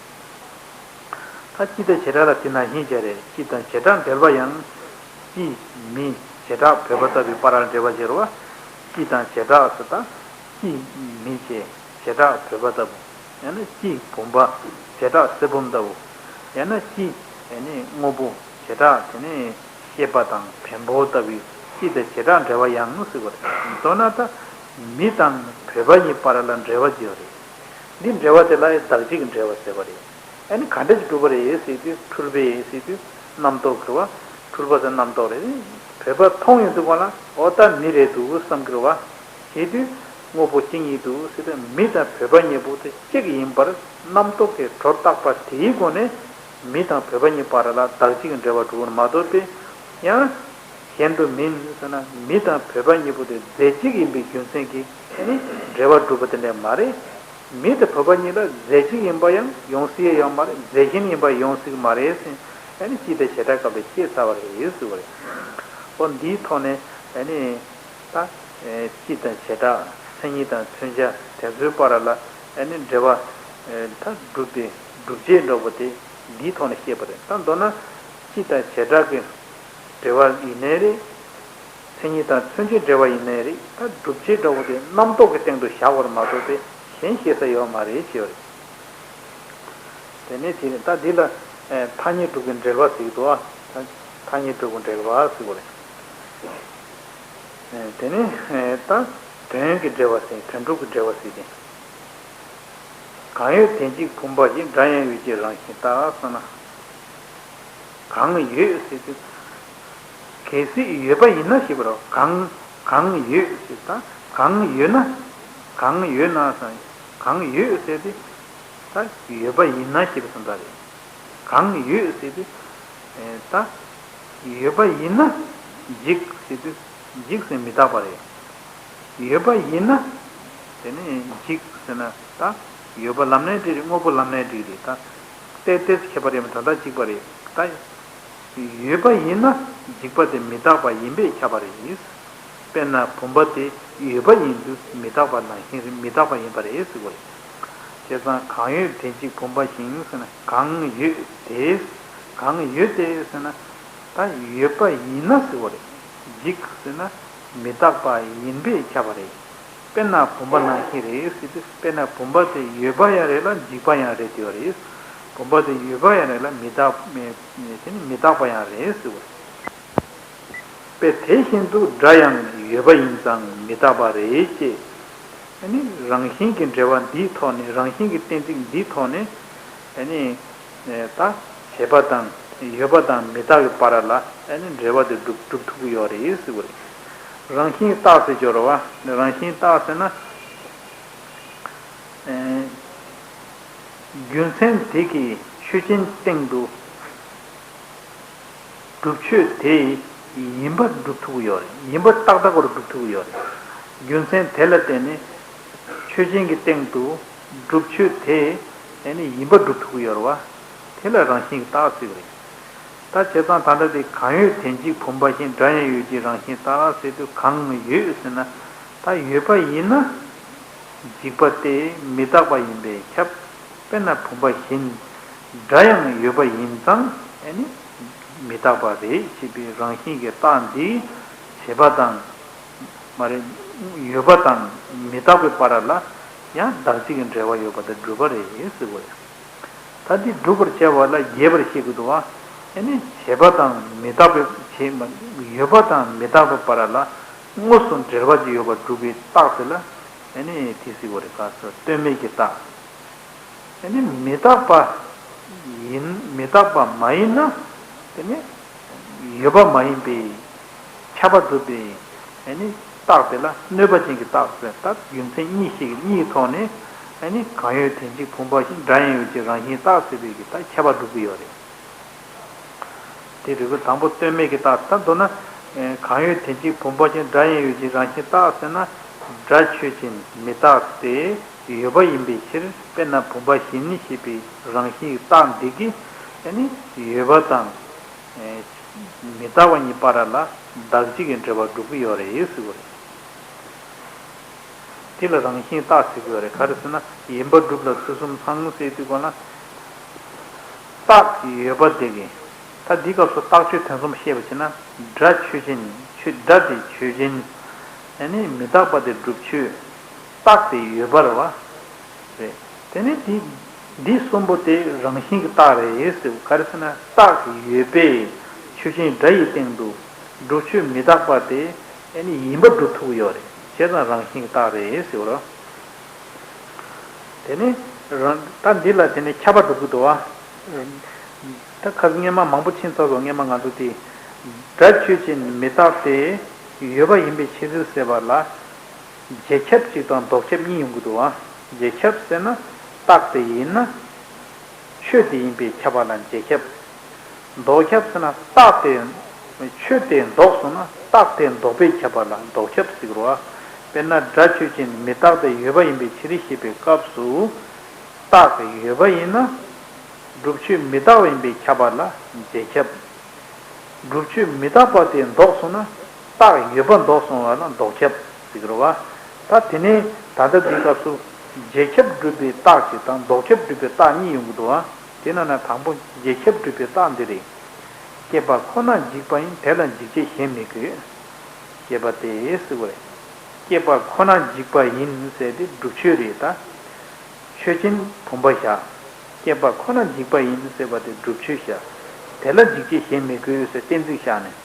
ད་སྤྱི་དང་བྱེ་བྲག་ལ་དེ་ནང་བཞིན་བྱས་རེད། སྤྱི་དང་བྱེ་བྲག་འབྲེལ་བ་ཡང་། སྤྱི་མི་བྱེ་བྲག་བོད་པ་ལྟ་བུའི་བར་ལ་འབྲེལ་བ་བྱེད་རོགས། སྤྱི་དང་བྱེ་བྲག་ཟེར་ད། སྤྱི་མི་བྱེ་བྱེ་བྲག་བོད་པ་ལྟ་བུ། ཡང་ན་སྤྱི་བུམ་པ་བྱེ་བྲག་གསེར་བུམ་ལྟ་བུ། ཡང་ན་སྤྱི་ཡང་ནི་དངོས་པོ་བྱེ་བྲག་དེ་ནི་ཤེས་པ་དང་བེམ་པོ་ལྟ་བུའི་སྤྱི་དང་བྱེ་བྲག་འབྲེལ་བ་ཡང་ཟེར་བ་རེད། མདོར་ན་ད་མི་དང་བོད་པ་གཉིས་བར་ལ་འབྲེལ་བ་ཅིག་ཡོད་རེད། འདི་འབྲེལ་བ་དེ་ལ་ཡང་བདག་གཅིག་གི་འབྲེལ་བ་ཟེར་བ་རེད། ཨ་ནི་ག་འདྲ་ཞིག་གྲུབ་པ་རེད་ཟེར་དུས་འཁྲུལ་པས་ཟེར་དུས་རྣམ་རྟོག་གི་རེད་བ། འཁྲུལ་པ་ཟེར་རྣམ་རྟོག་རེད། བོད་པ་མཐོང་ཡོང་དུས་སྒང་ལ་འོ་ད་མི་རེད་འདུག་བསམ་གི་རེད་བ། བྱེད་དུས་དངོས་པོ་གཅིག་ཉིད་དུ་ཟེར་དུས་མི་དང་བོད་པ་གཉིས་པོ་དེ་གཅིག་ཡིན་པར་རྣམ་རྟོག་གིས་སྒྲོ་བཏགས་པ་དེའི་སྒོ་ནས་མི་དང་བོད་པ་གཉིས་བར་ལ་བདག་གཅིག་གི་འབྲེལ་བ་གྲུབ་པ་མ་གཏོགས་པས་ཡང་གཞན་དུ་མིན་ཟེར་ན་མི་དང་བོད་པ་གཉིས་པོ་དེ་རྫས་གཅིག་ཡིན་པའི་རྒྱུ་མཚན་གྱིས་ཨ་ནི་འབྲེལ་བ་གྲུབ་པ་དེ་འདྲ་མ་རེད། མི་དང་བོད་པ་གཉིས་ལ་རྫས་གཅིག་ཡིན་པ་ཡང་ཡོང་སྲིད་ཡ་ཡོད་མ་རེད། རྫས་གཞན་ཡིན་པ་ཡོང་སྲིད་ཀྱི་མ་རེད་ཟེར་ཨ་ནི་སྤྱི་དང་བྱེ་བྲག་སྐབས་ལ་བཤད་ཚར་བ་རེད་ཟེར་བ་རེད། ཨོ་འདིའི་ཐོག་ནས་ཨ་ནི་ད་སྤྱི་དང་བྱེ་བྲག་མཚན་ཉིད་དང་མཚོན་བྱ་དེ་ཚོའི་བར་ལ་ཨ་ནི་འབྲེལ་བ་ད་སྒྲུབ་པའི་སྒྲུབ་བྱེད་འདྲ་པོ་དེ་འདིའི་ཐོག་ནས་བཤད་པ་རེད། ད་མདོར་ན་སྤྱི་དང་བྱེ་བྲག་གི་འབྲེལ་བ་ཡིན་ནའི་རེད། མཚན་ཉིད་དང་མཚོན་བྱའི་འབྲེལ་བ་ཡིན་ནའི་རེད། ད་སྒྲུབ་བྱེད་འདྲ་པོ་དེ་རྣམ་རྟོག་གི་སྟེང་དུ་བཞག་པར་མ་གཏོགས་པའི་གཞན་བཤད་ས་ཡོད་མ་རེད་ཅེས་པ་རེད། དེ་ནས་དེ་ནས་ད་འདི་ལ་ཨེ་ཐ་སྙད་གྲུབ་ཀྱི་འབྲེལ་བ་ཟེར་གྱི་འདུག་ཨ། ཐ་ཐ་སྙད་གྲུབ་ཀྱི་འབྲེལ་བ་ཟེར་གྱི་རེད། ཨེ་དེ་ནས་ཨེ་ད་དོན་གྱི་འབྲེལ་བ་ཟེར་དོན་གྲུབ་ཀྱི་འབྲེལ་བ་ཟེར་ཏེ། གང་ཡོད་དོན་གཅིག་བུམ་པ་བཞིན། སྒྲ་ཡང་ཡོད་ཀྱི་རང་བཞིན་ལྟར་ཟེར་ན། གང་ཡོད་ཟེར་དུས། གལ་སྲིད་ཡོད་པ་ཡིན་ན་ཞེས་པ་རེད། གང་གང་ཡོད་ཟེར་ད་གང་ཡོད་ན། གང་ཡོད་ན་ཟེར། གང་ཡོད་ཟེར་དུས། ད་ཡོད་པ་ཡིན་ན་ཞེས་པ་ཙམ་ད་རེད། གང་ཡོད་ཟེར་དུས། ད་ཡོད་པ་ཡིན་ན་འཇིག་ཟེར་དུས་འཇིག་ཟེར་མི་རྟག་པ་རེད། ཡོད་པ་ཡིན་ན། དེ་ནི་འཇིག་ཟེར་ན་ད་ཡོད་པ་ལབ་ནའི་འགྲིག་རེད། དངོས་པོ་ལབ་ནའི་འགྲིག་རེད། ད་ཏོག་ཙམ་ཁྱད་པར་ཡོད་མ་རེད། ད་ལྟ་གཅིག་པ་རེད། ད་ཡོད་པ་ཡིན་ན་འཇིག་པ་དེ་མི་རྟག་པ་ཡིན་པས་ཁྱབ་པ་རེད། དཔེར་ན་བུམ་པ་དེ་ཡོད་པ་ཡིན་དུས་མི་རྟག་པ་ནང་བཞིན་རེད། མི་རྟག་པ་ཡིན་པ་རེད་ཟེར་བ་རེད། བྱས་ཙང་གང་ཡོད་དོན་གཅིག་བུམ་པ་བཞིན་ཟེར་ན་གང་ཡོད་དེ། གང་ཡོད་དེ་ཟེར་ན་ད་ཡོད་པ་ཡིན་ན་ཟེར་བ་རེད། འཇིག་ཟེར་ན་མི་རྟག་པ་ཡིན་པས་ཁྱབ་པ་རེད། དཔེར་ན་བུམ་པ་ནང་བཞིན་རེད་ཟེར་དུས། དཔེར་ན་བུམ་པ་དེ་ཡོད་པ་ཡང་རེད་ལ་འཇིག་པ་ཡང་རེད་དེ་བ་རེད། བུམ་པ་དེ་ཡོད་པ་ཡང་རེད་ལ་མི་རྟག་མི་དེ་ནི་མི་རྟག་པ་ཡང་རེད་ཟེར་བ་རེད། དཔེ་དེ་བཞིན་དུ་སྒྲ་ཡང་ཡོད་པ་ཡིན་ཙང་མི་རྟག་པ་རེད་ཅེས། ཨ་ནི་རང་བཞིན་གྱི་འབྲེལ་བ་འདིའི་ཐོག་ནས། རང་བཞིན་གྱི་གཏན་ཚིགས་འདིའི་ཐོག་ནས། ཨ་ནི་ད་བྱས་པ་དང་ཡོད་པ་དང་མི་རྟག་གི་བར་ལ་ཨ་ནི་འབྲེལ་བ་དེ་སྒྲུབ་སྒྲུབ་ཐུབ་ཀྱི་ཡོད་རེད་ཟེར་བ་རེད། རང་བཞིན་རྟག་ཟེར་སྦྱོར་བ། རང་བཞིན་རྟག་ཟེར་ན། ཨ། རྒྱུ་མཚན་དེ་གིས་ཆོས་ཅན་སྟེང་དུ་སྒྲུབ་ཆོས་དེ་ཡིན་པར་སྒྲུབ་ཐུབ་ཀྱི་ཡོད་རེད། ཡིན་པ་ཏག་ཏག་པར་སྒྲུབ་ཐུབ་ཀྱི་ཡོད་རེད། རྒྱུ་མཚན་དེ་ལ་བརྟེན་ནས་ཆོས་ཅན་གྱི་སྟེང་དུ་སྒྲུབ་ཆོས་དེ་ཨ་ནི་ཡིན་པར་སྒྲུབ་ཐུབ་ཀྱི་ཡོད་རེད་བ། དེ་ལ་རང་བཞིན་གྱི་རྟགས་ཟེར་གྱི་རེད། ད་བྱས་ཙང་ད་ལྟ་དེ་གང་ཡོད་དོན་གཅིག་བུམ་པ་བཞིན། སྒྲ་ཡང་ཡོད་ཅེས་རང་བཞིན་རྟགས་ཟེར་དུས། གང་ཡོད་ཟེར་ན་ད་ཡོད་པ་ཡིན་ན་འཇིག་པ་སྟེ་མི་རྟག་པ་ཡིན་པས་ཁྱབ། དཔེར་ན་བུམ་པ་བཞིན། སྒྲ་ཡང་ཡོད་པ་ཡིན་ཙང་ཨ་ནི་མི་རྟག་པ་རེད་ཅེས་པའི་རང་བཞིན་གྱི་རྟགས་འདི་བྱས་པ་དང་མ་རེད། ཡོད་པ་དང་མི་རྟག་པའི་བར་ལ་ཡང་བདག་གཅིག་གི་འབྲེལ་བ་ཡོད་པ་དེ་སྒྲུབ་པ་རེད་ཟེར་བ་རེད། ད་འདི་སྒྲུབ་པར་བྱ་བ་ལ་རྒྱས་པར་བཤད་ཀྱི་འདུག་བ། ཨ་ནི་བྱས་པ་དང་མི་རྟག་པའི་བྱས་མ་ཡོད་པ་དང་མི་རྟག་པའི་བར་ལ་དངོས་སུ་འབྲེལ་བ་ཅིག་ཡོད་པར་སྒྲུབ་པའི་རྟགས་དེ་ལ་ཨ་ནི་དེ་ཟེར་བ་རེད། ག་ཚོད་ལྟོས་མེད་ཀྱི་རྟགས། ཨ་ནི་མི་རྟག་པ་ཡིན། མི་རྟག་པ་མ་ཡིན་ན་དེ་ནི་ཡོད་པ་མ་ཡིན་པའི་ཁྱབ་པ་སྒྲུབ་པའི་ཨ་ནི་རྟགས་དེ་ལ་གནོད་པ་ཅན་གྱི་རྟགས་ཟེར། ད་རྒྱུ་མཚན་གཉིས་ཤིག་གཉིས་ཐོག་ནས་ཨ་ནི་གང་ཡོད་དོན་གཅིག་བུམ་པ་བཞིན། སྒྲ་ཡང་ཡོད་ཅེས་རང་བཞིན་རྟགས་ཟེར་བའི་གི་ད་ཁྱབ་པ་སྒྲུབ་ཀྱི་ཡོད་རེད། དེ་རེད་གོ། དང་པོ་ལྟོས་མེད་ཀྱི་རྟགས། ད་མདོར་ན་གང་ཡོད་དོན་གཅིག་བུམ་པ་བཞིན། སྒྲ་ཡང་ཡོད་ཅེས་རང་བཞིན་རྟགས་ཟེར་ན། སྒྲ་ཆོས་ཅན་མི་རྟག་སྟེ་ཡོད་པ་ཡིན་པའི་ཕྱིར། དཔེར་ན་བུམ་པ་བཞིན་ཞེས་པའི་རང་བཞིན་གྱི་རྟགས་འདི་གིས་ཨ་ནི་ཡོད་པ་དང་མི་རྟག་པ་གཉིས་བར་ལ་བདག་གཅིག་གི་འབྲེལ་བ་སྒྲུབ་ཀྱི་ཡོད་རེད་ཟེར་བ་རེད། དེ་ལ་རང་བཞིན་རྟགས་ཟེར་གྱི་ཡོད་རེད། ག་རེ་ཟེར་ན་ཡིན་པར་སྒྲུབ་ལ་ཚུལ་གསུམ་ཚང་ཟེར་དུས་གོ་ན། རྟགས་ཡོད་པ་དེ་གིས། ད་འདི་སྐབས་སུ་རྟགས་ཆོས་དོན་གསུམ་བཤད་པ་བྱས་ན། སྒྲ་ཆོས་ཅན། ཆོས་སྒྲ་དེ་ཆོས་ཅན། ཨ་ནི་མི་རྟག་པ་དེ་སྒྲུབ་ཆོས། རྟགས་དེ་ཡོད་པ་རེད་བ། རེད། དེ་ནི་འདི་འདི་གསུམ་པོ་དེ་རང་བཞིན་གྱི་རྟགས་རེད་ཟེར། ག་རེ་ཟེར་ན་རྟགས་ཡོད་པས་ཆོས་ཅན་སྒྲ་ཡི་སྟེང་དུ་སྒྲུབ་ཆོས་མི་རྟག་པ་དེ་ཨ་ནི་ཡིན་པར་སྒྲུབ་ཐུབ་ཀྱི་ཡོད་རེད། བྱས་ཙང་རང་བཞིན་གྱི་རྟགས་རེད་ཟེར་བ་རེད། དེ་ནི་རང་ད་འདི་ལ་དེ་ནི་ཁྱབ་པ་སྒྲུབ་ཀྱི་འདུག་བ། ད་ཁ་སྔས་མ་མང་པོ་ཕྱིན་ཚར་སོང་། སྔས་མ་ང་ཚོ་དེ་སྒྲ་ཆོས་ཅན་མི་རྟག་སྟེ་ཡོད་པ་ཡིན་པའི་ཕྱིར་ཟེར་བ་ལ། རྗེས་ཁྱབ་གཅིག་དང་ལྡོག་ཁྱབ་གཉིས་ཡོང་གི་འདུག་བ། རྗེས་ཁྱབ་ཟེར་ན་རྟགས་དེ་ཡིན་ན། ཆོས་དེ་ཡིན་པས་ཁྱབ་པ་ལ་རྗེས་ཁྱབ། ལྡོག་ཁྱབ་ཟེར་ན་རྟགས་དེ། ཆོས་དེ་ལྡོག་སོང་ན་རྟགས་དེ་ལྡོག་པས་ཁྱབ་པ་ལ་ལྡོག་ཁྱབ་ཟེར་གི་རེད་བ། དཔེར་ན་སྒྲ་ཆོས་ཅན་མི་རྟག་སྟེ་ཡོད་པ་ཡིན་པའི་ཕྱིར་ཞེས་པའི་སྐབས་སུ། རྟགས་ཡོད་པ་ཡིན་ན། སྒྲུབ་ཆོས་མི་རྟག་པ་ཡིན་པས་ཁྱབ་པ་ལ་རྗེས་ཁྱབ། སྒྲུབ་ཆོས་མི་རྟག་པ་དེ་ལྡོག་སོང་ན་རྟགས་ཡོད་པ་ལྡོག་སོང་བ་ལ་ལྡོག་ཁྱབ་ཟེར་གི་རེད་བ། ད་དེ་ནས་ད་ལྟ་འདིའི་སྐབས་སུ་རྗེས་ཁྱབ་སྒྲུབ་པའི་རྟགས་ཤིག་དང་ལྡོག་ཁྱབ་སྒྲུབ་པའི་རྟགས་གཉིས་ཡོང་གི་འདུག་བ། དེ་ནང་ནས་དང་པོ་རྗེས་ཁྱབ་སྒྲུབ་པའི་རྟགས་འདི་རེད། སྐྱེས་པ་ཁོ་ན་འཇིག་པ་ཡིན། དེ་ལ་འཇིག་བྱེད་གཞན་མི་དགོས། སྐྱེས་པ་སྟེ་ཟེར་བ་རེད། སྐྱེས་པ་ཁོ་ན་འཇིག་པ་ཡིན་ཟེར་དེ་སྒྲུབ་ཆོས་རེད་ད། ཆོས་ཅན་བུམ་པ་བཞག། སྐྱེས་པ་ཁོ་ན་འཇིག་པ་ཡིན་ཟེར་བ་དེ་སྒྲུབ་ཆོས་བཞག། དེ་ལ་འཇིག་བྱེད་གཞན་མི་དགོས་ཟེར་གཏན་ཚིགས་བཞག་ནས།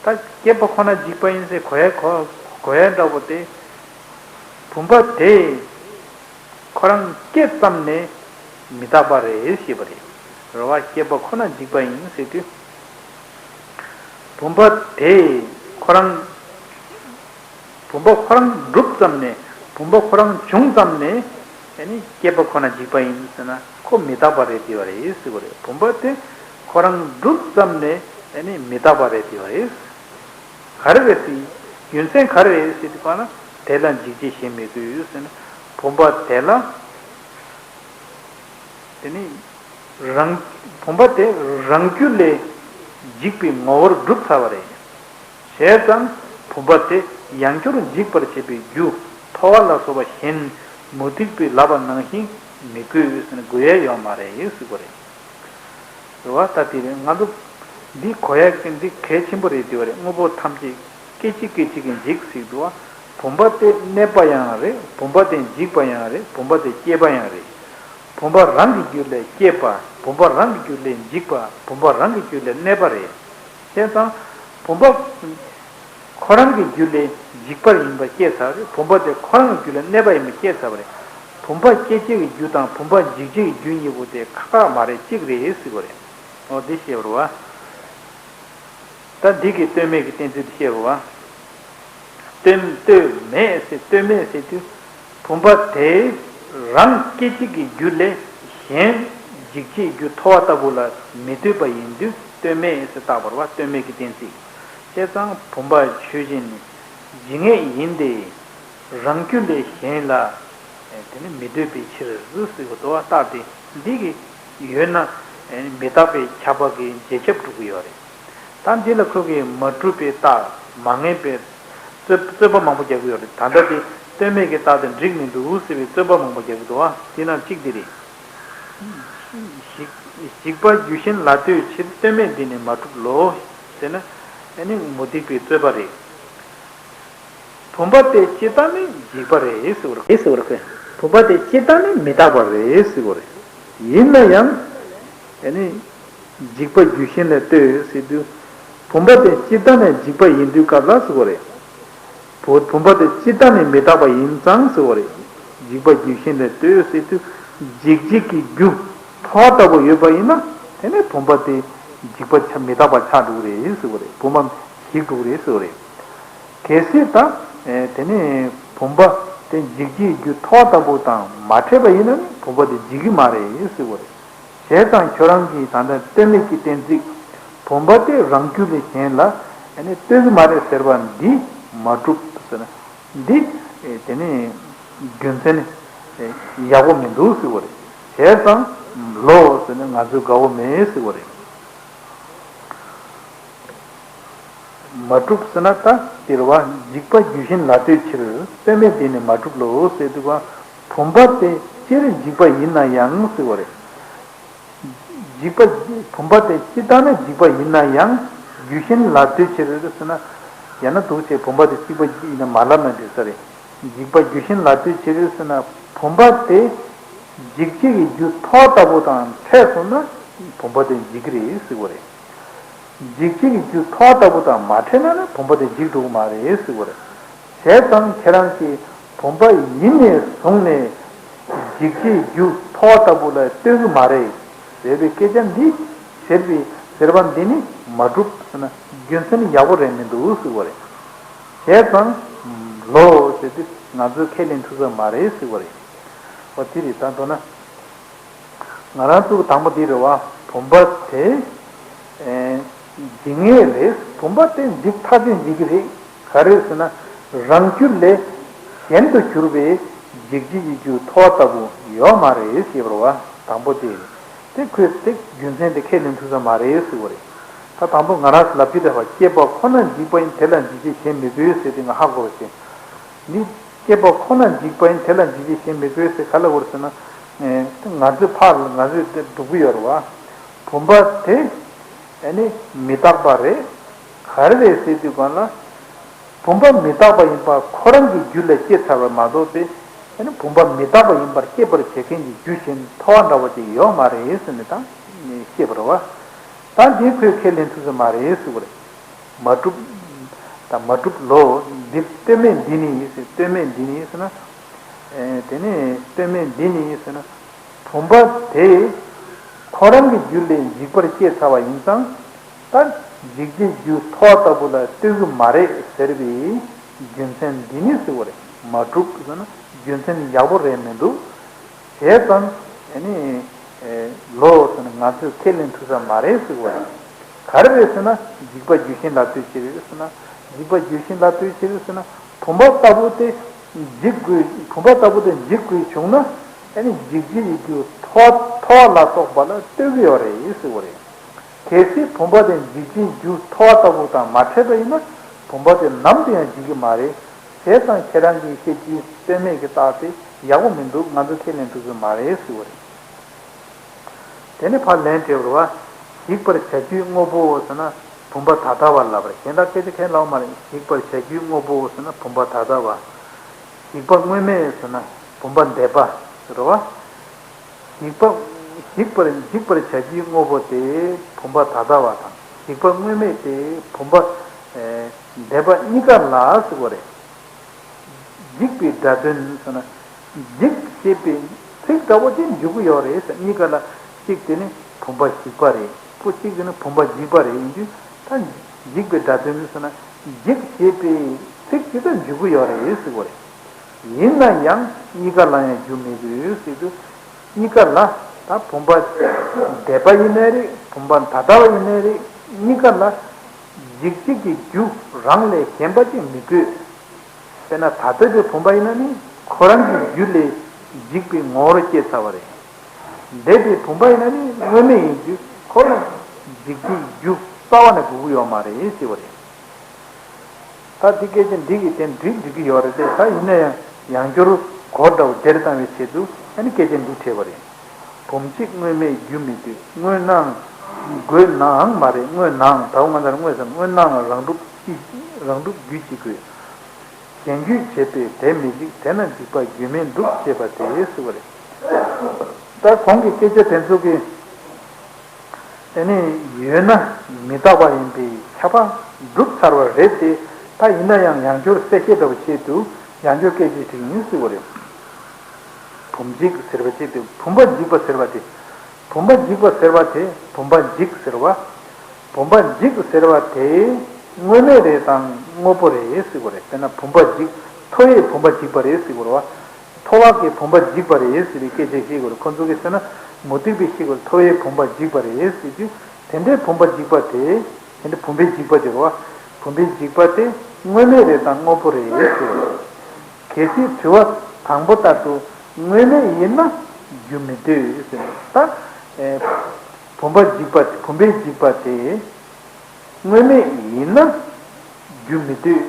ད་སྐྱེས་པ་ཁོ་ན་འཇིག་པ་ཡིན་ཟེར་གོ་ཡ་གོ་གོ་ཡ་འདྲ་པོ་དེ། བུམ་པ་དེ་ཁོ་རང་སྐྱེས་ཙམ་ནས་མི་རྟག་པ་རེད་ཞེས་པ་རེད། རེད་བ། སྐྱེས་པ་ཁོ་ན་འཇིག་པ་ཡིན་ཟེར་དུས། བུམ་པ་དེ་ཁོ་རང་། བུམ་པ་ཁོ་རང་གྲུབ་ཙམ་ནས། བུམ་པ་ཁོ་རང་བྱུང་ཙམ་ནས་ཨ་ནི་སྐྱེས་པ་ཁོ་ན་འཇིག་པ་ཡིན་ཟེར་ན་ཁོ་མི་རྟག་པ་རེད་དེ་བ་རེད་ཟེར་བ་རེད། བུམ་པ་དེ་ཁོ་རང་གྲུབ་ཙམ་ནས་ཨ་ནི་མི་རྟག་པ་རེད་དེ་བ་རེད། ག་རེ་རེད་དེ། རྒྱུ་མཚན་ག་རེ་རེད་ཟེར་དུས་པ་ན། དེ་ལ་འཇིག་བྱེད་གཞན་མི་དགོས་ཟེར་ན། བུམ་པ་དེ་ལ། དེ་ནི་རང་། བུམ་པ་དེ་རང་རྒྱུ་ལས་འཇིག་པའི་ངོ་བོར་གྲུབ་ཚར་བ་རེད། བྱས་ཙང་བུམ་པ་དེ་ཡང་བསྐྱར་འཇིག་པར་བྱེད་པའི་རྒྱུ་ཐོ་བ་ལ་སོགས་པ་གཞན་མུ་སྟེགས་པས་ལབ་པ་ནང་བཞིན་མི་དགོས་ཟེར་ན་དགོས་ཡ་ཡོད་མ་རེད་ཟེར་གོ་རེད། རེད་བ། ད་དེ་རེད། ང་ཚོ། འདི་གོ་ཡ་གི་འདི་གལ་ཆེན་པོ་རེད། དེ་བ་རེད། དངོས་པོ་ཐམས་ཅད་སྐད་ཅིག་སྐད་ཅིག་གིས་འཇིག་ཟེར་འདུག་བ། བུམ་པ་དེ་གནས་པ་ཡང་རེད། བུམ་པ་དེ་འཇིག་པ་ཡང་རེད། བུམ་པ་དེ་སྐྱེས་པ་ཡང་རེད། བུམ་པ་རང་གི་རྒྱུད་ལས་སྐྱེས་པ། བུམ་པ་རང་གི་རྒྱུད་ལས་འཇིག་པ། བུམ་པ་རང་གི་རྒྱུད་ལས་གནས་པ་རེད། བྱས་ཙང་། བུམ་པ་ཁོ་རང་གི་རྒྱུད་ལས་འཇིག་པ་ཡིན་པ་སྐྱེས་ཚར་བ་རེད། བུམ་པ་དེ་ཁོ་རང་གི་རྒྱུད་ལས་གནས་པ་ཡིན་པ་སྐྱེས་ཚར་བ་རེད། བུམ་པ་སྐྱེ་བྱེད་ཀྱི་རྒྱུ་དང་བུམ་པ་འཇིག་བྱེད་ཀྱི་རྒྱུ་གཉིས་པོ་དེ་ཁག་ཁག་མ་རེད། གཅིག་རེད་ཟེར་བ་རེད། འོ་དེ་བཤད་པ་རེད་བ། ད་འདི་གི་ལྟོས་མེད་ཀྱི་གཏན་ཚིགས་དེ་བཤད་པ་རེད་བ། ལྟོས་ལྟོས་མེད་ཟེར། ལྟོས་མེད་ཟེར་དུས། བུམ་པ་དེ་རང་སྐད་ཅིག་གི་རྒྱུ་ལས་གཞན་འཇིག་བྱེད་རྒྱུ་ཐོབ་པ་ལྟ་བུ་ལ་མི་ལྟོས་པ་ཡིན་དུས་ལྟོས་མེད་ཟེར་བཏགས་པ་རེད་བ། ལྟོས་མེད་ཀྱི་གཏན་ཚིགས། བྱས་ཙང་བུམ་པ་ཆོས་ཅན་ནི་འཇིག་ངེས་ཡིན་ཏེ། རང་རྒྱུ་ལས་གཞན་ལ་དེ་ནི་མི་ལྟོས་པའི་ཕྱིར་ཟེར་གྱི་འདུག་བ། རྟགས་དེ་འདི་གི་ཡོད་ན་མི་རྟག་པའི་ཁྱབ་པ་གི་རྗེས་ཁྱབ་གྲུབ་ཀྱི་ཡོད་རེད། ད་འདི་ལ་ཁོ་གིས་མ་གྲུབ་པའི་རྟགས། མ་ངེས་པའི་རྩོད་རྩོད་པ་མང་པོ་རྒྱག་གི་ཡོད་རེད། ད་ལྟ་དེ་ལྟོས་མེད་ཀྱི་རྟགས་དེ་འགྲིག་མི་འདུག་ཟེར་བའི་རྩོད་པ་མང་པོ་རྒྱག་གི་འདུག་བ། དེ་ནང་གཅིག་འདི་རེད། འཇིག་འཇིག་པ་རྒྱུ་གཞན་ལ་ལྟོས་ཕྱིར། ལྟོས་མེད་འདི་ནི་མ་གྲུབ་ལོ། ཟེར་ན་ཨ་ནི་མུ་སྟེགས་པའི་རྩོད་པ་རེད། བུམ་པ་དེ་སྤྱིར་བཏང་ནི་འཇིག་པ་རེད་ཟེར་བ་རེད། ཟེར་བ་རེད། བུམ་པ་དེ་སྤྱིར་བཏང་ནི་མི་རྟག་པ་རེད་ཟེར་བ་རེད། ཡིན་ན་ཡང་། ཨ་ནི། འཇིག་པ་རྒྱུ་གཞན་ལས་ལྟོས་ཟེར་དུས། བུམ་པ་དེ་སྤྱིར་བཏང་ནས་འཇིག་པ་ཡིན་དུས་སྐབས་ལ་ཟེར་བ་རེད། བུ་བུམ་པ་དེ་སྤྱིར་བཏང་ནས་མི་རྟག་པ་ཡིན་ཙང་ཟེར་བ་རེད། འཇིག་པ་རྒྱུ་གཞན་ལས་ལྟོས་ཟེར་དུས། འཇིག་བྱེད་ཀྱི་རྒྱུ་ཐོགས་ལྟ་བུ་ཡོད་པ་ཡིན་ན། དེ་ནས་བུམ་པ་དེ་འཇིག་པ་ཆ་མི་རྟག་པ་ཆགས་འགྲོ་གི་རེད་ཟེར་བ་རེད། བུམ་པ་ཞིག་འགྲོ་གི་རེད་ཟེར་བ་རེད། གལ་སྲིད་ད། ཨེ། དེ་ནས་བུམ་པ་དེ་འཇིག་བྱེད་རྒྱུ་ཐོགས་ལྟ་བུ་དང་མ་ཕྲད་པ་ཡིན་ན་ནི་བུམ་པ་དེ་འཇིག་གི་མ་རེད་ཟེར་བ་རེད། བྱས་ཙང་ཁྱོད་རང་གིས་ད་ལྟ་ལྟོས་མེད་ཀྱི་གཏན་ཚིགས། བུམ་པ་དེ་རང་རྒྱུད་ལས་གཞན་ལ་ཨེ་ནི་ལྟོས་ཀྱི་མ་རེད་ཟེར་བ་འདི་མ་གྲུབ་ཟེར་ན། འདི་ཨེ། དེ་ནི་རྒྱུ་མཚན་ཨེ། ཡག་པོ་མི་འདུག་ཟེར་བ་རེད། བྱས་ཙང་ལོ་ཟེར་ན་ང་ཚོས་དགའ་བོ་མེད་ཟེར་བ་རེད། མ་གྲུབ་ཟེར་ན་ད་དེ་རེད་བ། འཇིག་པ་རྒྱུ་གཞན་ལ་ལྟོས་ཕྱིར། ལྟོས་མེད་འདི་ནི་མ་གྲུབ་ལོ་ཟེར་དུས་བ། བུམ་པ་དེ་སྤྱིར་འཇིག་པ་ཡིན་ན་ཡང་ཟེར་བ་རེད། འཇིག་པ། བུམ་པ་དེ་སྤྱིར་བཏང་ནས་འཇིག་པ་ཡིན་ན་ཡང་རྒྱུ་གཞན་ལ་ལྟོས་ཕྱིར་ཟེར་ན། ཡང་ན་འདུག་བྱས་བུམ་པ་དེ་གཅིག་པ་ཡིན་ན་མ་ལབ་ན་འགྲིག་ས་རེད། འཇིག་པ་རྒྱུ་གཞན་ལ་ལྟོས་ཕྱིར་ཟེར་ན་བུམ་པ་དེ་འཇིག་བྱེད་ཀྱི་རྒྱུ་ཐོགས་ལྟ་བུ་དང་ཕྲད་སོང་ན་བུམ་པ་དེ་འཇིག་གི་རེད་ཟེར་བ་རེད། འཇིག་བྱེད་ཀྱི་རྒྱུ་ཐོགས་ལྟ་བུ་དང་མ་ཕྲད་ན་ནི་བུམ་པ་དེ་འཇིག་འགྲོ་གི་མ་རེད་ཟེར་བ་རེད། བྱས་ཙང་ཁྱེད་རང་གིས་བུམ་པ་ཡིན་ནས་བཟུང་ནས་འཇིག་བྱེད་རྒྱུ་ཐོགས་ལྟ་བུ་ལ་ལྟོས་ཀྱི་མ་རེད་ཟེར་བའི་སྐད་ཆ་འདི་ཟེར་བའི་ཟེར་བ་འདི་ནི་མ་གྲུབ་ཟེར་ན་རྒྱུ་མཚན་ཡག་པོ་རེད་མི་འདུག་ཟེར་བ་རེད། བྱས་ཙང་ལོ་ཟེར་དུས་ང་ཚོས་ཁས་ལེན་ཐུབ་ས་མ་རེད་ཟེར་བ་རེད། འོ་དེ་རེད། ད་མདོར་ན། ང་རང་ཚོ་དང་པོ་འདི་རེད་བ། བུམ་པ་དེ་ཨེ་འཇིག་ངེས་རེད། བུམ་པ་དེ་འཇིག་ཐག་ཆོད་འཇིག་གི་རེད། ག་རེ་ཟེར་ན་རང་རྒྱུ་ལས་གཞན་དུ་གྱུར་པའི་འཇིག་བྱེད་ཀྱི་རྒྱུ་ཐོགས་ལྟ་བུ་ཡོད་མ་རེད་ཞེས་པ་རེད་བ། དང་པོ་དེ་རེད། དེ་ཁོས་དེ་རྒྱུ་མཚན་དེ་ཁས་ལེན་ཐུབ་ས་མ་རེད་ཟེར་བ་རེད། ད་དང་པོ་ང་རང་ལབ་ཀྱི་རེད་བ། སྐྱེས་པ་ཁོ་ན་འཇིག་པ་ཡིན། དེ་ལ་འཇིག་བྱེད་གཞན་མི་དགོས་ཟེར་དེ་ང་ཧ་གོ་བ་བྱས། འདི་སྐྱེས་པ་ཁོ་ན་འཇིག་པ་ཡིན། དེ་ལ་འཇིག་བྱེད་གཞན་མི་དགོས་ཟེར་ག་ལ་བོར་ཟེར་ན། ཨེ། ང་ཚོའི་ཕར་ལ་ང་ཚོས་དེ་སྒྲུབ་ཀྱི་ཡོད་རེད་བ། བུམ་པ་དེ་ཨ་ནི་མི་རྟག་པ་རེད། ག་རེ་རེད་ཟེར་དུས་གང་ལ། བུམ་པ་མི་རྟག་པ་ཡིན་པ་ཁོ་རང་གི་རྒྱུད་ལ་སྐྱེས་ཚར་བ་མ་གཏོགས་པའི་ཨ་ནི་བུམ་པ་མི་རྟག་པ་ཡིན་པར་སྐྱེད་པར་བྱེད་མཁན་གྱི་རྒྱུ་གཞན་ཐོགས་འདྲ་བ་ཅིག་ཡོད་མ་རེད་ཟེར་ནས་ད་བཤད་པ་རེད་བ། ད་འདི་ཁོས་ཁས་ལེན་ཐུབ་ས་མ་རེད་ཟེར་བ་རེད། མ་གྲུབ། ད་མ་གྲུབ་ལོ། འདི་ལྟོས་མེད་འདི་ནི་ཟེར། ལྟོས་མེད་འདི་ནི་ཟེར་ན། ཨེ། དེ་ནས་ལྟོས་མེད་འདི་ནི་ཟེར་ན། བུམ་པ་དེ་ཁོ་རང་གི་རྒྱུད་ལས་འཇིག་པར་སྐྱེས་ཚར་བ་ཡིན་ཙང་། ད་འཇིག་བྱེད་རྒྱུ་ཐོགས་ལྟ་བུ་ལ་ལྟོས་ཀྱི་མ་རེད་ཟེར་བའི་རྒྱུ་མཚན་འདི་ནི་ཟེར་བ་རེད། མ་གྲུབ་ཟེར་ན་རྒྱུ་མཚན་ཡག་པོ་རེད་མི་འདུག་བྱས་ཙང་ཨ་ནི་ལོ་ཟེར་ན་ང་ཚོས་ཁས་ལེན་ཐུབ་ས་མ་རེད་ཟེར་བ་རེད། ག་རེ་རེད་ཟེར་ན་འཇིག་པ་རྒྱུ་གཞན་ལ་ལྟོས་བྱེད་རེད་ཟེར་ན། འཇིག་པ་རྒྱུ་གཞན་ལ་ལྟོས་བྱེད་རེད་ཟེར་ན་བུམ་པ་ལྟ་བུ་དེ་འཇིག་དགོས། བུམ་པ་ལྟ་བུ་དེ་འཇིག་དགོས་བྱུང་ན་ཨ་ནི་འཇིག་བྱེད་ཀྱི་རྒྱུ་ཐོགས་ཐོགས་ལ་སོགས་པ་ལ་ལྟོས་ཀྱི་ཡོད་རེད་ཟེར་བ་རེད། གལ་སྲིད་བུམ་པ་དེ་འཇིག་བྱེད་རྒྱུ་ཐོགས་ལྟ་བུ་དང་མ་ཕྲད་པ་ཡིན་ན་བུམ་པ་དེ་ནམ་དུ་ཡང་འཇིག་གི་མ་རེད། བྱས་ཙང་ཁྱེད་རང་གིས་བཤད་རྒྱུའི་ལྟོས་མེད་ཀྱི་རྟགས་དེ་ཡག་པོ་མི་འདུག་ང་ཚོས་ཁས་ལེན་ཐུབ་ཀྱི་མ་རེད་ཟེར་བ་རེད། དེ་ནས་ཕར་ལན་སྤྲད་པ་རེད་བ། གཞིག་པར་བྱ་རྒྱུའི་དངོས་པོ་ཟེར་ན་བུམ་པ་ད་ལྟ་བ་ལབ་རེད། གཞན་དག་སྐད་ཆ་གང་ལབ་མ་རེད། གཞིག་པར་བྱ་རྒྱུའི་དངོས་པོ་ཟེར་ན་བུམ་པ་ད་ལྟ་བ། གཞིག་པ་དངོས་མེད་ཟེར་ན་བུམ་པ་འདས་པ་ཟེར་བ། གཞིག་པ། གཞིག་པར་གཞིག་པར་བྱ་རྒྱུའི་དངོས་པོ་དེ་བུམ་པ་ད་ལྟ་བ་དང་གཞིག་པ་དངོས་མེད་དེ་བུམ་པ་ཨེ་འདས་པ་གཉིས་ཀ་ལ་ཟེར་བ་རེད། འཇིག་པའི་སྒྲ་དོན་ཟེར་ན། འཇིག་ཞེས་པའི་ཚིག་འདྲ་བོ་ཅིག་འཇུག་གི་ཡོད་རེད་ཟེར། གཉིས་ཀ་ལ་གཅིག་དེ་ནི་བུམ་པ་འཇིག་པ་རེད། ཁོ་གཅིག་དེ་ནི་བུམ་པ་འཇིག་པ་རེད། ཡིན་དུས་ད་འཇིག་པའི་སྒྲ་དོན་ཟེར་ན་འཇིག་ཞེས་པའི་ཚིག་ཅིག་ད་འཇུག་གི་ཡོད་རེད་ཟེར་གོ་རེད། ཡིན་ན་ཡང་གཉིས་ཀ་ལ་ཡང་རྒྱུ་མི་དགོས་ཟེར་དུས། གཉིས་ཀ་ལ་ད་བུམ་པ་འདས་པ་ཡིན་ནའི་རེད། བུམ་པ་ད་ལྟ་བ་ཡིན་ནའི་རེད། གཉིས་ཀ་ལ་འཇིག་བྱེད་ཀྱི་རྒྱུ་རང་ལས་གཞན་པ་ཅིག་མི་དགོས། དཔེར་ན་ད་ལྟ་བའི་བུམ་པ་ཡིན་ན་ནི་ཁོ་རང་གི་རྒྱུ་ལས་འཇིག་པའི་ངོ་བོར་སྐྱེས་ཚར་བ་རེད། འདས་པའི་བུམ་པ་ཡིན་ན་ནི་དངོས་མེད་ཡིན་དུས་ཁོ་ལ་འཇིག་པའི་རྒྱུ་རྩ་བ་ནས་དགོས་ཀྱི་ཡོད་མ་རེད་ཟེར་བ་རེད། ད་འདི་སྐད་ཆ་འདི་གི་དེ་འགྲིག་འགྲིག་གི་ཡོད་རེད་དེ། ད་ཡིན་ན་ཡང་ཡང་བསྐྱར་གོ་འདྲ་བོ་སྟེར་བཏང་བའི་ཆེད་དུ་ཨ་ནི་སྐད་ཆ་འདི་དྲིས་པ་རེད། བུམ་གཅིག་དངོས་མེད་རྒྱུ་མི་འདོད། དངོས་སྣང་དགོས་ནའང་མ་རེད། དངོས་སྣང་ད་འོ་ང་ཚོར་དངོས་སམ་དངོས་སྣང་རང་གྲུབ་ཀྱི་རང་གྲུབ་རྒྱུད་ཀྱི་དགོས། གཞན་རྒྱུད་བྱེད་པས་དེ་མི་འཇིག། དེས་ན་འཇིག་པ་རྒྱུ་མེད་འགྲུབ་ཅེས་པ་དེ་ཟེར་བ་རེད། ད་གོང་གི་སྐད་ཆ་དེ་ཚོ་གི་དེ་ནི་ཡོད་ན་མི་རྟག་པ་ཡིན་པའི་ཁྱབ་པ་འགྲུབ་ཚར་བ་རེད་དེ། ད་ཡིན་ན་ཡང་ཡང་བསྐྱར་གསལ་བཤད་འདྲ་བོ་ཆེད་དུ་ཡང་བསྐྱར་སྐད་ཆ་དྲིས་ཡིན་ཟེར་བ་རེད། བུམ་འཇིག་ཟེར་བ་ཅིག་དེ་བུམ་པ་འཇིག་པ་ཟེར་བ་དེ། བུམ་པ་འཇིག་པ་ཟེར་བ་དེ་བུམ་པ་འཇིག་ཟེར་བ། བུམ་པ་འཇིག་ཟེར་བ་དེ་དངོས་མེད་རེད་དང་དངོས་པོ་རེད་ཟེར་བ་རེད། དཔེར་ན་བུམ་པ་འཇིག་ཐོ་བས་བུམ་པ་འཇིག་པ་རེད་ཟེར་བ་རེད་བ། ཐོ་བ་གིས་བུམ་པ་འཇིག་པ་རེད་ཟེར་བའི་སྐད་ཆ་བཤད་དགོས་རེད། ཁོ་ཚོ་གིས་ཟེར་ན་མུ་སྟེགས་པས་བཤད་དགོས་རེད། ཐོ་བས་བུམ་པ་འཇིག་པ་རེད་ཟེར་དུས། དེ་འདྲའི་བུམ་པ་འཇིག་པ་དེ། དེ་འདྲའི་བུམ་པའི་འཇིག་པ་དེ་རེད་བ། བུམ་པའི་འཇིག་པ་དེ་དངོས་མེད་རེད་དང་དངོས་པོ་རེད་ཟེར་བ་རེད། གལ་སྲིད་དྲི་བ་དང་པོ་ལྟར་དུ་དངོས་མེད་ཡིན་ན་རྒྱུ་མི་འདོད་ཟེར་ན། ད་ཨེ་བུམ་པ་འཇིག་པ་དེ་བུམ་པའི་འཇིག་པ་དེ། དངོས་མེད་ཡིན་ན་རྒྱུ་མི་འདོད།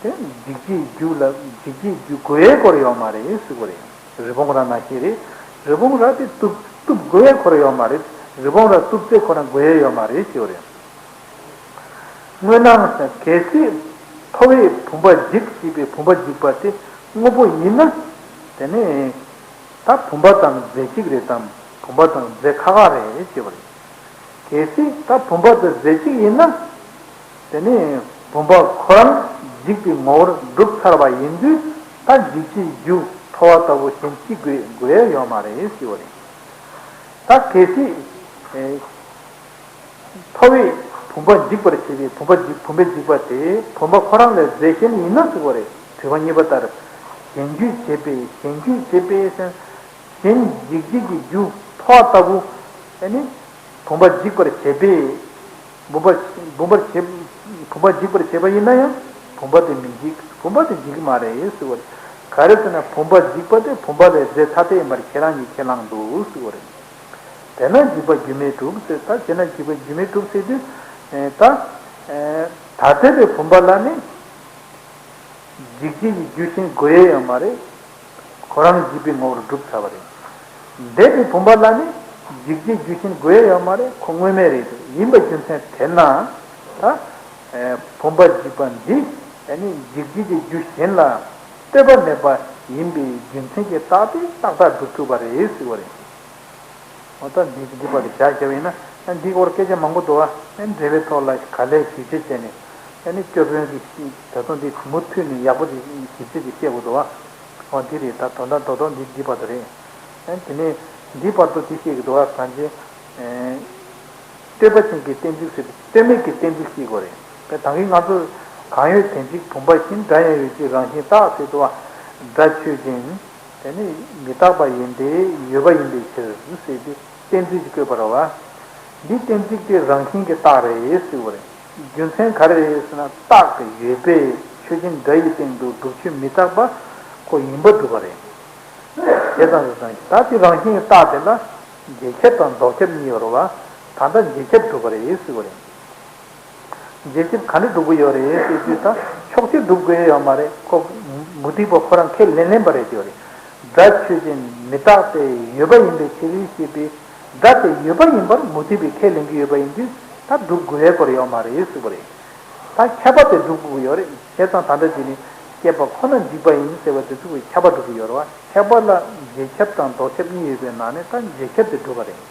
དེ་འཇིག་བྱེད་རྒྱུ་ལ་འཇིག་བྱེད་རྒྱུ་དགོས་ཡས་སྐོར་ཡོད་མ་རེད་ཟེར་བ་རེད། རི་བོང་རྭ་ནང་བཞིན་རེད། རི་བོང་རྭ་དེ་གཏུབ་གཏུབ་དགོས་ཡས་ཁོ་རང་ཡོད་མ་རེད། རི་བོང་རྭ་གཏུབ་ཚེ་ཁོ་རང་དགོས་ཡས་ཡོད་མ་རེད་ཟེར་བ་རེད། དངོས་སྣང་གལ་སྲིད་ཐོ་བས་བུམ་པ་འཇིག་ཅེས་པའི་བུམ་པ་འཇིག་པ་དེ་དངོས་པོ་ཡིན་ན། དེ་ནས་ད་བུམ་པ་དང་རྫས་གཅིག་རེད་དམ། བུམ་པ་དང་རྫས་ཁག་ཁག་རེད་ཅེས་པ་རེད། གལ་སྲིད་ད་བུམ་པ་དང་རྫས་གཅིག་ཡིན་ན། དེ་ནི་བུམ་པ་ཁོ་རང་འཇིག་པའི་ངོ་བོར་གྲུབ་ཚར་བ་ཡིན་དུས། ད་འཇིག་བྱེད་རྒྱུ་ཐོ་བ་ལྟ་བུ་གཞན་གཅིག་དགོས་དགོས་ཡས་ཡོད་མ་རེད་ཟེར་བ་རེད། ད་གལ་སྲིད་ཨེ་ཐོ་བས་བུམ་པ་འཇིག་པར་བྱེད་པའི་བུམ་པ་འཇིག་བུམ་པའི་འཇིག་པ་དེ་བུམ་པ་ཁོ་རང་ལས་རྫས་གཞན་ཡིན་ན་ཟེར་བ་རེད། དྲི་བ་གཉིས་པ་ལྟར། གཞན་རྒྱུད་བྱེད་པས་གཞན་རྒྱུད་བྱེད་པས་ཟེར། གཞན་འཇིག་བྱེད་ཀྱི་རྒྱུ་ཐོ་བ་ལྟ་བུ་ཨེ་ནི་བུམ་པ་འཇིག་པར་བྱེད་པས། བུམ་པ་བུམ་པར་བྱེད་བུམ་པ་འཇིག་པར་བྱེད་པ་ཡིན་ན་ཡང་བུམ་པ་དེ་མི་འཇིག་བུམ་པ་དེ་འཇིག་གི་མ་རེད་ཟེར་བ་རེད། ག་རེ་ཟེར་ན་བུམ་པ་འཇིག་པ་དེ་བུམ་པ་ལས་རྫས་ཐ་དད་ཡིན་པར་ཁྱེད་རང་གིས་ཁས་བླངས་འདུག་ཟེར་བ་རེད། དེས་ན་འཇིག་པ་རྒྱུ་མེད་གྲུབ་ཟེར། ད་བྱས་ན་འཇིག་པ་རྒྱུ་མེད་གྲུབ་ཟེར་དུས། ཨེ་ད་ཨེ་ད་ལྟ་བའི་བུམ་པ་ལ་ནི་འཇིག་བྱེད་ཀྱི་རྒྱུ་གཞན་དགོས་ཡས་ཡོད་མ་རེད། ཁོ་རང་འཇིག་པའི་ངོ་བོར་གྲུབ་ཚར་བ་རེད། འདས་པའི་བུམ་པ་ལ་ནི་འཇིག་བྱེད་རྒྱུ་གཞན་དགོས་ཡས་ཡོད་མ་རེད། ཁོ་དངོས་མེད་རེད། ཡིན་པའི་རྒྱུ་མཚན་དེས་ན། ད་ཨེ་བུམ་པ་འཇིག་པ་འདི་ཨེ་ནི་འཇིག་བྱེད་ཀྱི་རྒྱུ་གཞན་ལ་ལྟོས་པ་མེད་པ་ཡིན་པའི་རྒྱུ་མཚན་གྱིས་རྟག་སྟེ་ཏག་ཏག་སྒྲུབ་ཐུབ་པ་རེད་ཟེར་བ་རེད། འོ་ད་འདི་འདི་པར་དུ་བཞག་བཞག་པ་ཡིན་ན། ཨ་འདི་སྐོར་སྐད་ཆ་མང་པོ་འདུག་ཨ། ཨ་འབྲེལ་བའི་ཐོག་ལ་ག་ལེར་ཞིབ་དཔྱད་བྱས་ནས། ཨ་ནི་སྐྱོར་དཔོན་གྱིས་ད་དུང་འདི་མུ་མཐུད་ནས་ཡག་པོ་ཞིབ་དཔྱད་ཅིག་བཤད་དགོས་འདུག་ཨ། འོ་འདི་རེད། ད་དོན་དག་རྡོག་རྡོག་འདི་འདི་བར་དུ་རེད། ཨ་དེ་ནས་འདི་བར་དུ་འདི་བཤད་ཀྱི་འདུག་ཨ། གང་ཅི། ཨ་ལྟོས་པ་ཅན་གྱི་གཏན་ཚིགས་ཟེར་དུས་ལྟོས་མེད་ཀྱི་གཏན་ཚིགས་ཤིག་དགོས་རེད། དེ་ད་གིན་ང་ཚོ་གང་ཡོད་དོན་གཅིག་བུམ་པ་བཞིན། སྒྲ་ཡང་ཡོད་ཅེས་རང་བཞིན་རྟག་ཟེར་དུས། སྒྲ་ཆོས་ཅན། དེ་ནི་མི་རྟག་པ་ཡིན་ཏེ་ཡོད་པ་ཡིན་པའི་ཕྱིར་ཟེར་ཏེ་གཏན་ཚིགས་ཀྱིས་བཀོད་པ་རེད་བ། འདི་གཏན་ཚིགས་དེ་རང་བཞིན་གྱི་རྟགས་རེད་ཟེར་བ་རེད། རྒྱུ་མཚན་ག་རེ་རེད་ཟེར་ན། རྟགས་ཀྱི་ཡོད་པས་ཆོས་ཅན་སྒྲ་ཡི་སྟེང་དུ་སྒྲུབ་ཆོས་མི་རྟག་པ་ཁོ་ཡིན་པར་སྒྲུབ་པ་རེད། དེ་ཙམ་རེད། ད་དེ་རང་བཞིན་གྱི་རྟགས་དེ་ལ་རྗེས་ཁྱབ་དང་ལྡོག་ཁྱབ་གཉིས་ཡོད་རེད་བ། ད་ལྟ་རྗེས་ཁྱབ་སྒྲུབ་པ་རེད་ཟེར་བ་རེད། རྗེས་ཁྱབ་ག་འདྲ་སྒྲུབ་ཀྱི་ཡོད་རེད་ཟེར་དུས། ད་ཕྱོགས་གཅིག་སྒྲུབ་དགོས་ཡོད་མ་རེད། ཁོ་མུ་སྟེགས་པ་ཁོ་རང་ཁས་ལེན་ལེན་པ་རེད་ཟེར་བ་རེད། སྒྲ་ཆོས་ཅན་མི་རྟག་སྟེ་ཡོད་པ་ཡིན་པའི་ཕྱིར་ཞེས་པའི་ སྒྲ་དེ་ཡོད་པ་ཡིན་པར་མུ་མཐུད་པའི་ཁས་ལེན་གྱི་ཡོད་པ་ཡིན་དུས་ད་སྒྲུབ་དགོས་ཡའི་སྐོར་ཡོད་མ་རེད་ཟེར་བ་རེད། ད་ཁྱབ་པ་དེ་སྒྲུབ་དགོས་ཀྱི་ཡོད་རེད། བྱས་ཙང་ད་ལྟ་དེ་ནི་སྐྱེས་པ་ཁོ་ན་འཇིག་པ་ཡིན་ཟེར་བ་དེ་ཚོ་གི་ཁྱབ་པ་སྒྲུབ་ཀྱི་ཡོད་རེད་བ། ཁྱབ་པ་ལ་རྗེས་ཁྱབ་དང་ལྡོག་ཁྱབ་གཉིས་ཡོད་པའི་ནང་ནས་ད་རྗེས་ཁྱབ་དེ་སྒྲུབ་པ་རེད།